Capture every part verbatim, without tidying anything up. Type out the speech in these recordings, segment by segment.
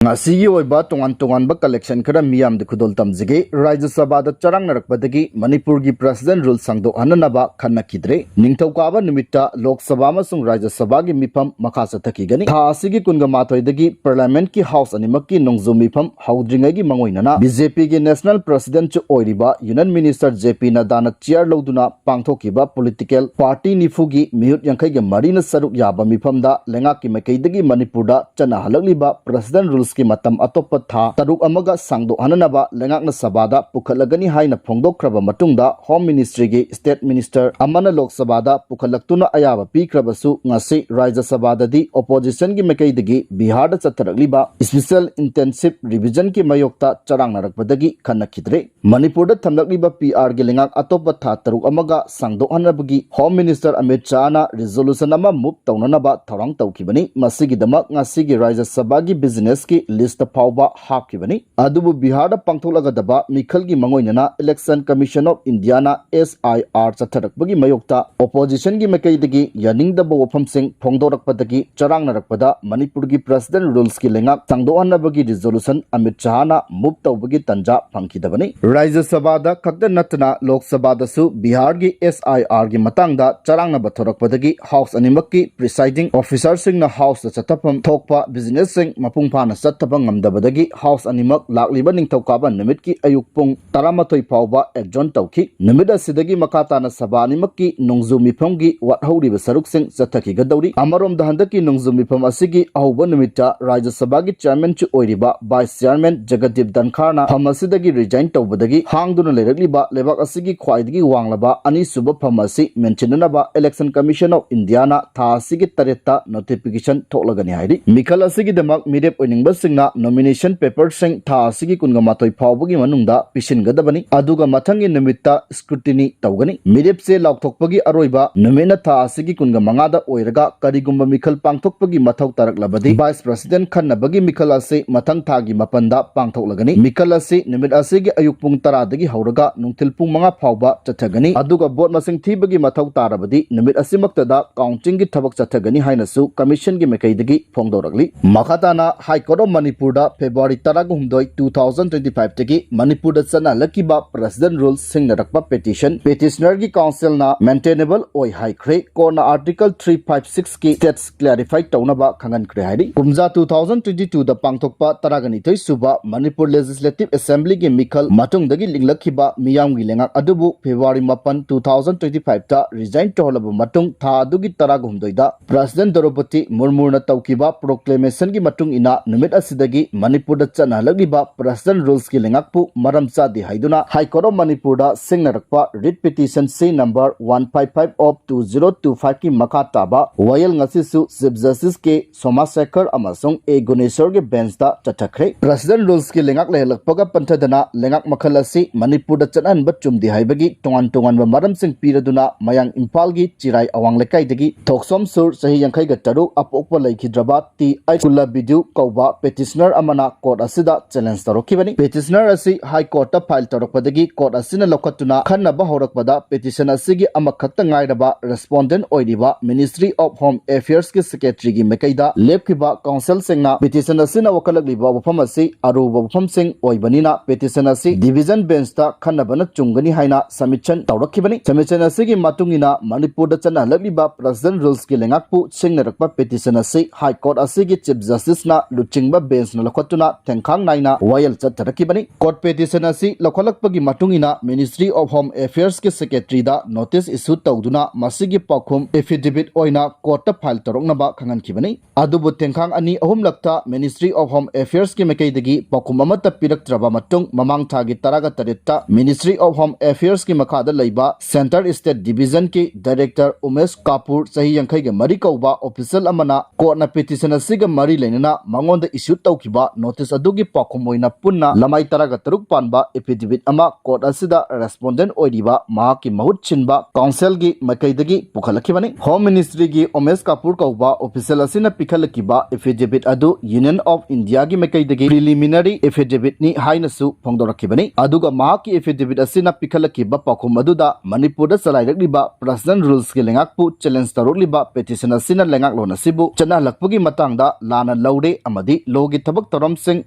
ꯉꯁꯤꯒꯤ ꯑꯣꯏꯕ ꯇꯣꯉꯥꯟ ꯇꯣꯉꯥꯟꯕ collection ꯈꯔ ꯃꯤꯌꯥꯝꯗ ꯈꯨꯗꯣꯜ ꯇꯝꯖꯒꯦ꯫ ꯔꯥꯖ꯭ꯌ ꯁꯚꯥꯗ ꯆꯔꯥꯡꯅꯔꯛꯄꯗꯒꯤ ꯃꯅꯤꯄꯨꯔꯒꯤ President Rule ꯁꯥꯡꯗꯣꯛꯍꯟꯅꯅꯕ ꯈꯟꯅꯈꯤꯗ꯭ꯔꯦ꯫ ꯅꯤꯡꯊꯧꯀꯥꯕ ꯅꯨꯃꯤꯠꯇ ꯂꯣꯛ ꯁꯚꯥ ꯑꯃꯁꯨꯡ ꯔꯥꯖ꯭ꯌ ꯁꯚꯥꯒꯤ ꯃꯤꯐꯝ ꯃꯈꯥ ꯆꯠꯊꯈꯤꯒꯅꯤ꯫ ꯊꯥ ꯑꯁꯤꯒꯤ ꯀꯨꯟꯒ ꯃꯥꯊꯣꯏꯗꯒꯤ Parliament ꯀꯤ House ꯑꯅꯤꯃꯛꯀꯤ ꯅꯣꯡꯖꯨ ꯃꯤꯐꯝ ꯍꯧꯗ꯭ꯔꯤꯉꯩꯒꯤ ꯃꯉꯣꯏꯅꯅ B J P ꯒꯤ National President ꯁꯨ ꯑꯣꯏꯔꯤꯕ Union Minister J P ꯅꯗꯥꯅ chair ꯂꯧꯗꯨꯅ ꯄꯥꯡꯊꯣꯛꯈꯤꯕ political party ꯅꯤꯐꯨꯒꯤ ꯃꯤꯍꯨꯠ ꯌꯥꯡꯈꯩꯒ ꯃꯔꯤꯅ ꯁꯔꯨꯛ ꯌꯥꯕ ꯃꯤꯐꯝꯗ ꯂꯩꯉꯥꯛꯀꯤ ꯃꯥꯏꯀꯩꯗꯒꯤ ꯃꯅꯤꯄꯨꯔꯗ ꯆꯠꯅꯍꯜꯂꯛꯂꯤꯕ President Rules ꯀꯤ ꯃꯇꯝ ꯑꯇꯣꯞꯄ ꯊꯥ ꯇꯔꯨꯛ ꯑꯃꯒ ꯁꯥꯡꯗꯣꯛꯍꯟꯅꯅꯕ ꯂꯩꯉꯥꯛꯅ ꯁꯚꯥꯗ ꯄꯨꯈꯠꯂꯒꯅꯤ ꯍꯥꯏꯅ ꯐꯣꯡꯗꯣꯛꯈ꯭ꯔꯕ ꯃꯇꯨꯡꯗ Home Ministry ꯒꯤ State Minister ꯑꯃꯅ ꯂꯣꯛ ꯁꯚꯥꯗ ꯄꯨꯈꯠꯂꯛꯇꯨꯅ ꯑꯌꯥꯕ ꯄꯤꯈ꯭ꯔꯕꯁꯨ ꯉꯁꯤ ꯔꯥꯖ꯭ꯌ ꯁꯚꯥꯗꯗꯤ opposition ꯒꯤ ꯃꯥꯏꯀꯩꯗꯒꯤ ꯕꯤꯍꯥꯔꯗ ꯆꯠꯊꯔꯛꯂꯤꯕ Special Intensive Revision ꯒꯤ ꯃꯥꯌꯣꯛꯇ ꯆꯔꯥꯡꯅꯔꯛꯄꯗꯒꯤ ꯈꯟꯅꯈꯤꯗ꯭ꯔꯦ꯫ ꯃꯅꯤꯄꯨꯔꯗ ꯊꯝꯂꯛꯂꯤꯕ P R ꯒꯤ ꯂꯩꯉꯥꯛ ꯑꯇꯣꯞꯄ ꯊꯥ ꯇꯔꯨꯛ ꯑꯃꯒ ꯁꯥꯡꯗꯣꯛꯍꯟꯅꯕꯒꯤ Home Minister ꯑꯃꯤꯠ ꯁꯍꯥꯅ resolution ꯑꯃ move ꯇꯧꯅꯅꯕ ꯊꯧꯔꯥꯡ ꯇꯧꯈꯤꯕꯅꯤ꯫ ꯃꯁꯤꯒꯤꯗꯃꯛ ꯉꯁꯤꯒꯤ ꯔꯥꯖ꯭ꯌ ꯁꯚꯥꯒꯤ business ꯀꯤ list ꯐꯥꯎꯕ ꯍꯥꯞꯈꯤꯕꯅꯤ꯫ ꯑꯗꯨꯕꯨ ꯕꯤꯍꯥꯔꯗ ꯄꯥꯡꯊꯣꯛꯂꯒꯗꯕ ꯃꯤꯈꯜꯒꯤ ꯃꯉꯣꯏꯅꯅ Election Commission of India ꯅ S I R ꯆꯠꯊꯔꯛꯄꯒꯤ ꯃꯥꯌꯣꯛꯇ opposition ꯒꯤ ꯃꯥꯏꯀꯩꯗꯒꯤ ꯌꯥꯅꯤꯡꯗꯕ ꯋꯥꯐꯝꯁꯤꯡ ꯐꯣꯡꯗꯣꯔꯛꯄꯗꯒꯤ ꯆꯔꯥꯡꯅꯔꯛꯄꯗ ꯃꯅꯤꯄꯨꯔꯒꯤ President Rules ꯀꯤ ꯂꯩꯉꯥꯛ ꯁꯥꯡꯗꯣꯛꯍꯟꯅꯕꯒꯤ resolution ꯑꯃꯤꯠ ꯁꯍꯥꯅ move ꯇꯧꯕꯒꯤ ꯇꯟꯖꯥ ꯐꯪꯈꯤꯗꯕꯅꯤ꯫ ꯔꯥꯖ꯭ꯌ ꯁꯚꯥꯗ ꯈꯛꯇ ꯅꯠꯇꯅ ꯂꯣꯛ ꯁꯚꯥꯗꯁꯨ ꯕꯤꯍꯥꯔꯒꯤ S I R ꯒꯤ ꯃꯇꯥꯡꯗ ꯆꯔꯥꯡꯅꯕ ꯊꯣꯔꯛꯄꯗꯒꯤ House ꯑꯅꯤꯃꯛꯀꯤ presiding officer ꯁꯤꯡꯅ House ꯇ ꯆꯠꯊꯐꯝ ꯊꯣꯛꯄ business ꯁꯤꯡ ꯃꯄꯨꯡ ꯐꯥꯅ ꯆꯠꯊꯕ ꯉꯝꯗꯕꯗꯒꯤ House ꯑꯅꯤꯃꯛ ꯂꯥꯛꯂꯤꯕ ꯅꯤꯡꯊꯧꯀꯥꯕ ꯅꯨꯃꯤꯠꯀꯤ ꯑꯌꯨꯛ ꯄꯨꯡ ꯇꯔꯥꯃꯥꯊꯣꯏ ꯐꯥꯎꯕ adjourn ꯇꯧꯈꯤ꯫ ꯅꯨꯃꯤꯠ ꯑꯁꯤꯗꯒꯤ ꯃꯈꯥ ꯇꯥꯅ ꯁꯚꯥ ꯑꯅꯤꯃꯛꯀꯤ ꯅꯣꯡꯖꯨ ꯃꯤꯐꯝꯒꯤ ꯋꯥꯠꯍꯧꯔꯤꯕ ꯁꯔꯨꯛꯁꯤꯡ ꯆꯠꯊꯈꯤꯒꯗꯧꯔꯤ꯫ ꯑꯃꯔꯣꯝꯗ ꯍꯟꯗꯛꯀꯤ ꯅꯣꯡꯖꯨ ꯃꯤꯐꯝ ꯑꯁꯤꯒꯤ ꯑꯍꯧꯕ ꯅꯨꯃꯤꯠꯇ ꯔꯥꯖ꯭ꯌ ꯁꯚꯥꯒꯤ chairman ꯁꯨ ꯑꯣꯏꯔꯤꯕ Vice Chairman ꯖꯒꯗꯤꯞ ꯙꯟꯈꯥꯔꯅ ꯐꯝ ꯑꯁꯤꯗꯒꯤ resign ꯇꯧꯕꯗꯒꯤ ꯍꯥꯡꯗꯨꯅ ꯂꯩꯔꯛꯂꯤꯕ ꯂꯩꯕꯥꯛ ꯑꯁꯤꯒꯤ ꯈ꯭ꯋꯥꯏꯗꯒꯤ ꯋꯥꯡꯂꯕ ꯑꯅꯤꯁꯨꯕ ꯐꯝ ꯑꯁꯤ ꯃꯦꯟꯁꯤꯟꯅꯅꯕ Election Commission of India ꯅ ꯊꯥ ꯑꯁꯤꯒꯤ ꯇꯔꯦꯠꯇ notification ꯊꯣꯛꯂꯒꯅꯤ ꯍꯥꯏꯔꯤ꯫ ꯃꯤꯈꯜ ꯑꯁꯤꯒꯤꯗꯃꯛ ꯃꯤꯔꯦꯞ ꯑꯣꯏꯅꯤꯡꯕꯁꯤꯡꯅ nomination paper ꯁꯤꯡ ꯊꯥ ꯑꯁꯤꯒꯤ ꯀꯨꯟꯒ ꯃꯥꯊꯣꯏ ꯐꯥꯎꯕꯒꯤ ꯃꯅꯨꯡꯗ ꯄꯤꯁꯤꯟꯒꯗꯕꯅꯤ, ꯑꯗꯨꯒ ꯃꯊꯪꯒꯤ ꯅꯨꯃꯤꯠꯇ scrutiny ꯇꯧꯒꯅꯤ꯫ ꯃꯤꯔꯦꯞ ꯆꯦ ꯂꯥꯎꯊꯣꯛꯄꯒꯤ ꯑꯔꯣꯏꯕ ꯅꯨꯃꯤꯠꯅ ꯊꯥ ꯑꯁꯤꯒꯤ ꯀꯨꯟꯒ ꯃꯉꯥꯗ ꯑꯣꯏꯔꯒ, ꯀꯔꯤꯒꯨꯝꯕ ꯃꯤꯈꯜ ꯄꯥꯡꯊꯣꯛꯄꯒꯤ ꯃꯊꯧ ꯇꯥꯔꯛꯂꯕꯗꯤ, Vice President ꯈꯟꯅꯕꯒꯤ ꯃꯤꯈꯜ ꯑꯁꯤ ꯃꯊꯪ ꯊꯥꯒꯤ ꯃꯥꯄꯟꯗ ꯄꯥꯡꯊꯣꯛꯂꯒꯅꯤ꯫ ꯃꯤꯈꯜ ꯑꯁꯤ ꯅꯨꯃꯤꯠ ꯑꯁꯤꯒꯤ ꯑꯌꯨꯛ ꯄꯨꯡ ꯇꯔꯥꯗꯒꯤ ꯍꯧꯔꯒ ꯅꯨꯡꯊꯤꯜ ꯄꯨꯡ ꯃꯉꯥ ꯐꯥꯎꯕ ꯆꯠꯊꯒꯅꯤ, ꯑꯗꯨꯒ vote ꯃꯁꯤꯡ ꯊꯤꯕꯒꯤ ꯃꯊꯧ ꯇꯥꯔꯕꯗꯤ ꯅꯨꯃꯤꯠ ꯑꯁꯤꯃꯛꯇꯗ counting ꯒꯤ ꯊꯕꯛ ꯆꯠꯊꯒꯅꯤ ꯍꯥꯏꯅꯁꯨ Commission ꯒꯤ ꯃꯥꯏꯀꯩꯗꯒꯤ ꯐꯣꯡꯗꯣꯔꯛꯂꯤ꯫ ꯃꯈꯥ ꯇꯥꯅ High Court of ꯃꯅꯤꯄꯨꯔꯗ ꯐꯦꯕ꯭ꯔꯨꯋꯥꯔꯤ ꯇꯔꯥꯒ ꯍꯨꯝꯗꯣꯏ, two thousand twenty five ꯇꯒꯤ ꯃꯅꯤꯄꯨꯔꯗ ꯆꯠꯅꯍꯜꯂꯛꯈꯤꯕ President Rules ꯁꯤꯡꯅꯔꯛꯄ petition petitioner ꯒꯤ counsel ꯅ maintainable ꯑꯣꯏ ꯍꯥꯏꯈ꯭ꯔꯦ꯫ ꯀꯣꯔꯠꯅ Article three five six ꯀꯤ status clarify ꯇꯧꯅꯕ ꯈꯪꯍꯟꯈ꯭ꯔꯦ ꯍꯥꯏꯔꯤ꯫ ꯀꯨꯝꯖꯥ two thousand twenty two ꯗ ꯄꯥꯡꯊꯣꯛꯄ ꯇꯔꯥꯒ ꯅꯤꯊꯣꯏ ꯁꯨꯕ ꯃꯅꯤꯄꯨꯔ Legislative Assembly ꯒꯤ ꯃꯤꯈꯜ ꯃꯇꯨꯡꯗꯒꯤ ꯂꯤꯡꯂꯛꯈꯤꯕ ꯃꯤꯌꯥꯝꯒꯤ ꯂꯩꯉꯥꯛ ꯑꯗꯨꯕꯨ ꯐꯦꯕ꯭ꯔꯨꯋꯥꯔꯤ ꯃꯥꯄꯟ, two thousand twenty five ꯇ resign ꯇꯧꯍꯜꯂꯕ ꯃꯇꯨꯡ, ꯊꯥ ꯑꯗꯨꯒꯤ ꯇꯔꯥꯒ ꯍꯨꯝꯗꯣꯏꯗ President ꯗ꯭ꯔꯧꯄꯗꯤ ꯃꯨꯔꯃꯨꯅ ꯇꯧꯈꯤꯕ proclamation ꯒꯤ ꯃꯇꯨꯡ ꯏꯟꯅ ꯅꯨꯃꯤꯠ ꯑꯁꯤꯗꯒꯤ ꯃꯅꯤꯄꯨꯔꯗ ꯆꯠꯅꯍꯜꯂꯛꯂꯤꯕ President Rules ꯀꯤ ꯂꯩꯉꯥꯛꯄꯨ ꯃꯔꯝ ꯆꯥꯗꯦ ꯍꯥꯏꯗꯨꯅ High Court of ꯃꯅꯤꯄꯨꯔꯗ ꯁꯤꯡꯅꯔꯛꯄ writ petition C number one five five of two zero two five ꯀꯤ ꯃꯈꯥ ꯇꯥꯕ ꯋꯥꯌꯦꯜ ꯉꯁꯤꯁꯨ Chief Justice ꯀꯦ ꯁꯣꯃꯥꯁꯦꯈꯔ ꯑꯃꯁꯨꯡ ꯑꯦ ꯒꯨꯅꯦꯁꯣꯔꯒꯤ bench ꯇ ꯆꯠꯊꯈ꯭ꯔꯦ꯫ President Rules ꯀꯤ ꯂꯩꯉꯥꯛ ꯂꯩꯍꯜꯂꯛꯄꯒ ꯄꯟꯊꯗꯅ ꯂꯩꯉꯥꯛ ꯃꯈꯜ ꯑꯁꯤ ꯃꯅꯤꯄꯨꯔꯗ ꯆꯠꯍꯟꯕ ꯆꯨꯝꯗꯦ ꯍꯥꯏꯕꯒꯤ ꯇꯣꯉꯥꯟ ꯇꯣꯉꯥꯟꯕ ꯃꯔꯝꯁꯤꯡ ꯄꯤꯔꯗꯨꯅ ꯃꯌꯥꯡ ꯏꯝꯐꯥꯜꯒꯤ ꯆꯤꯔꯥꯏ ꯑꯋꯥꯡ ꯂꯩꯀꯥꯏꯗꯒꯤ ꯊꯣꯛꯁꯣꯝ ꯁꯨꯔ, ꯆꯍꯤ ꯌꯥꯡꯈꯩꯒ ꯇꯔꯨꯛ, ꯑꯄꯣꯛꯄ ꯂꯩꯈꯤꯗ꯭ꯔꯕ ꯇꯤ ꯑꯩꯆ ꯀꯨꯂꯕꯤꯗꯨ ꯀꯧꯕ petitioner ꯑꯃꯅ court ꯑꯁꯤꯗ challenge ꯇꯧꯔꯛꯈꯤꯕꯅꯤ꯫ Petitioner ꯑꯁꯤ High Court ꯇ file ꯇꯧꯔꯛꯄꯗꯒꯤ court ꯑꯁꯤꯅ ꯂꯧꯈꯠꯇꯨꯅ ꯈꯟꯅꯕ ꯍꯧꯔꯛꯄꯗ petition ꯑꯁꯤꯒꯤ ꯑꯃꯈꯛꯇ ꯉꯥꯏꯔꯕ respondent ꯑꯣꯏꯔꯤꯕ Ministry of Home Affairs ꯀꯤ secretary ꯒꯤ ꯃꯥꯏꯀꯩꯗ ꯂꯦꯞꯈꯤꯕ counsel ꯁꯤꯡꯅ petition ꯑꯁꯤꯅ ꯋꯥꯀꯠꯂꯛꯂꯤꯕ ꯋꯥꯐꯝ ꯑꯁꯤ ꯑꯔꯨꯕ ꯋꯥꯐꯝꯁꯤꯡ ꯑꯣꯏꯕꯅꯤꯅ petition ꯑꯁꯤ division bench ꯇ ꯈꯟꯅꯕꯅ ꯆꯨꯝꯒꯅꯤ ꯍꯥꯏꯅ submission ꯇꯧꯔꯛꯈꯤꯕꯅꯤ꯫ Submission ꯑꯁꯤꯒꯤ ꯃꯇꯨꯡ ꯏꯟꯅ ꯃꯅꯤꯄꯨꯔꯗ ꯆꯠꯅꯍꯜꯂꯛꯂꯤꯕ President Rules ꯀꯤ ꯂꯩꯉꯥꯛꯄꯨ ꯁꯤꯡꯅꯔꯛꯄ petition ꯑꯁꯤ High Court ꯑꯁꯤꯒꯤ Chief Justice ꯅ ꯂꯨꯆꯤꯡꯕ bench ꯅ ꯂꯧꯈꯠꯇꯨꯅ ꯊꯦꯡꯈꯥꯡ ꯅꯥꯏꯅ ꯋꯥꯌꯦꯜ ꯆꯠꯊꯔꯛꯈꯤꯕꯅꯤ꯫ Court petition ꯑꯁꯤ ꯂꯧꯈꯠꯂꯛꯄꯒꯤ ꯃꯇꯨꯡ ꯏꯟꯅ Ministry of Home Affairs ꯀꯤ secretary ꯗ notice issue ꯇꯧꯗꯨꯅ ꯃꯁꯤꯒꯤ ꯄꯥꯎꯈꯨꯝ affidavit ꯑꯣꯏꯅ court ꯇ file ꯇꯧꯔꯛꯅꯕ ꯈꯪꯍꯟꯈꯤꯕꯅꯤ꯫ ꯑꯗꯨꯕꯨ ꯊꯦꯡꯈꯥꯡ ꯑꯅꯤ ꯑꯍꯨꯝꯂꯛꯇ Ministry of Home Affairs ꯀꯤ ꯃꯥꯏꯀꯩꯗꯒꯤ ꯄꯥꯎꯈꯨꯝ ꯑꯃꯠꯇ ꯄꯤꯔꯛꯇ꯭ꯔꯕ ꯃꯇꯨꯡ, ꯃꯃꯥꯡ ꯊꯥꯒꯤ ꯇꯔꯥꯒ ꯇꯔꯦꯠꯇ Ministry of Home Affairs ꯀꯤ ꯃꯈꯥꯗ ꯂꯩꯕ Centre State Division ꯀꯤ director ꯎꯃꯦꯁ ꯀꯥꯄꯨꯔ, ꯆꯍꯤ ꯌꯥꯡꯈꯩꯒ ꯃꯔꯤ ꯀꯧꯕ official ꯑꯃꯅ court ꯅ petition ꯑꯁꯤꯒ ꯃꯔꯤ ꯂꯩꯅꯅ ꯃꯉꯣꯟꯗ issue ꯇꯧꯈꯤꯕ notice ꯑꯗꯨꯒꯤ ꯄꯥꯎꯈꯨꯝ ꯑꯣꯏꯅ ꯄꯨꯟꯅ ꯂꯃꯥꯏ ꯇꯔꯥꯒ ꯇꯔꯨꯛ ꯄꯥꯟꯕ affidavit ꯑꯃ court ꯑꯁꯤꯗ respondent ꯑꯣꯏꯔꯤꯕ ꯃꯍꯥꯛꯀꯤ ꯃꯍꯨꯠ ꯁꯤꯟꯕ counsel ꯒꯤ ꯃꯥꯏꯀꯩꯗꯒꯤ ꯄꯨꯈꯠꯂꯛꯈꯤꯕꯅꯤ꯫ Home Ministry ꯒꯤ ꯎꯃꯦꯁ ꯀꯥꯄꯨꯔ ꯀꯧꯕ official ꯑꯁꯤꯅ ꯄꯤꯈꯠꯂꯛꯈꯤꯕ affidavit ꯑꯗꯨ Union of India ꯒꯤ ꯃꯥꯏꯀꯩꯗꯒꯤ preliminary affidavit ꯅꯤ ꯍꯥꯏꯅꯁꯨ ꯐꯣꯡꯗꯣꯔꯛꯈꯤꯕꯅꯤ꯫ ꯑꯗꯨꯒ ꯃꯍꯥꯛꯀꯤ affidavit ꯑꯁꯤꯅ ꯄꯤꯈꯠꯂꯛꯈꯤꯕ ꯄꯥꯎꯈꯨꯝ ꯑꯗꯨꯗ ꯃꯅꯤꯄꯨꯔꯗ ꯆꯂꯥꯏꯔꯛꯂꯤꯕ President Rules ꯀꯤ ꯂꯩꯉꯥꯛꯄꯨ challenge ꯇꯧꯔꯛꯂꯤꯕ petition ꯑꯁꯤꯅ ꯂꯩꯉꯥꯛꯂꯣꯟ ꯑꯁꯤꯕꯨ ꯆꯠꯅꯍꯜꯂꯛꯄꯒꯤ ꯃꯇꯥꯡꯗ ꯂꯥꯟꯅ ꯂꯧꯔꯦ ꯑꯃꯗꯤ ꯂꯣꯒꯤ ꯊꯕꯛ ꯊꯧꯔꯝꯁꯤꯡ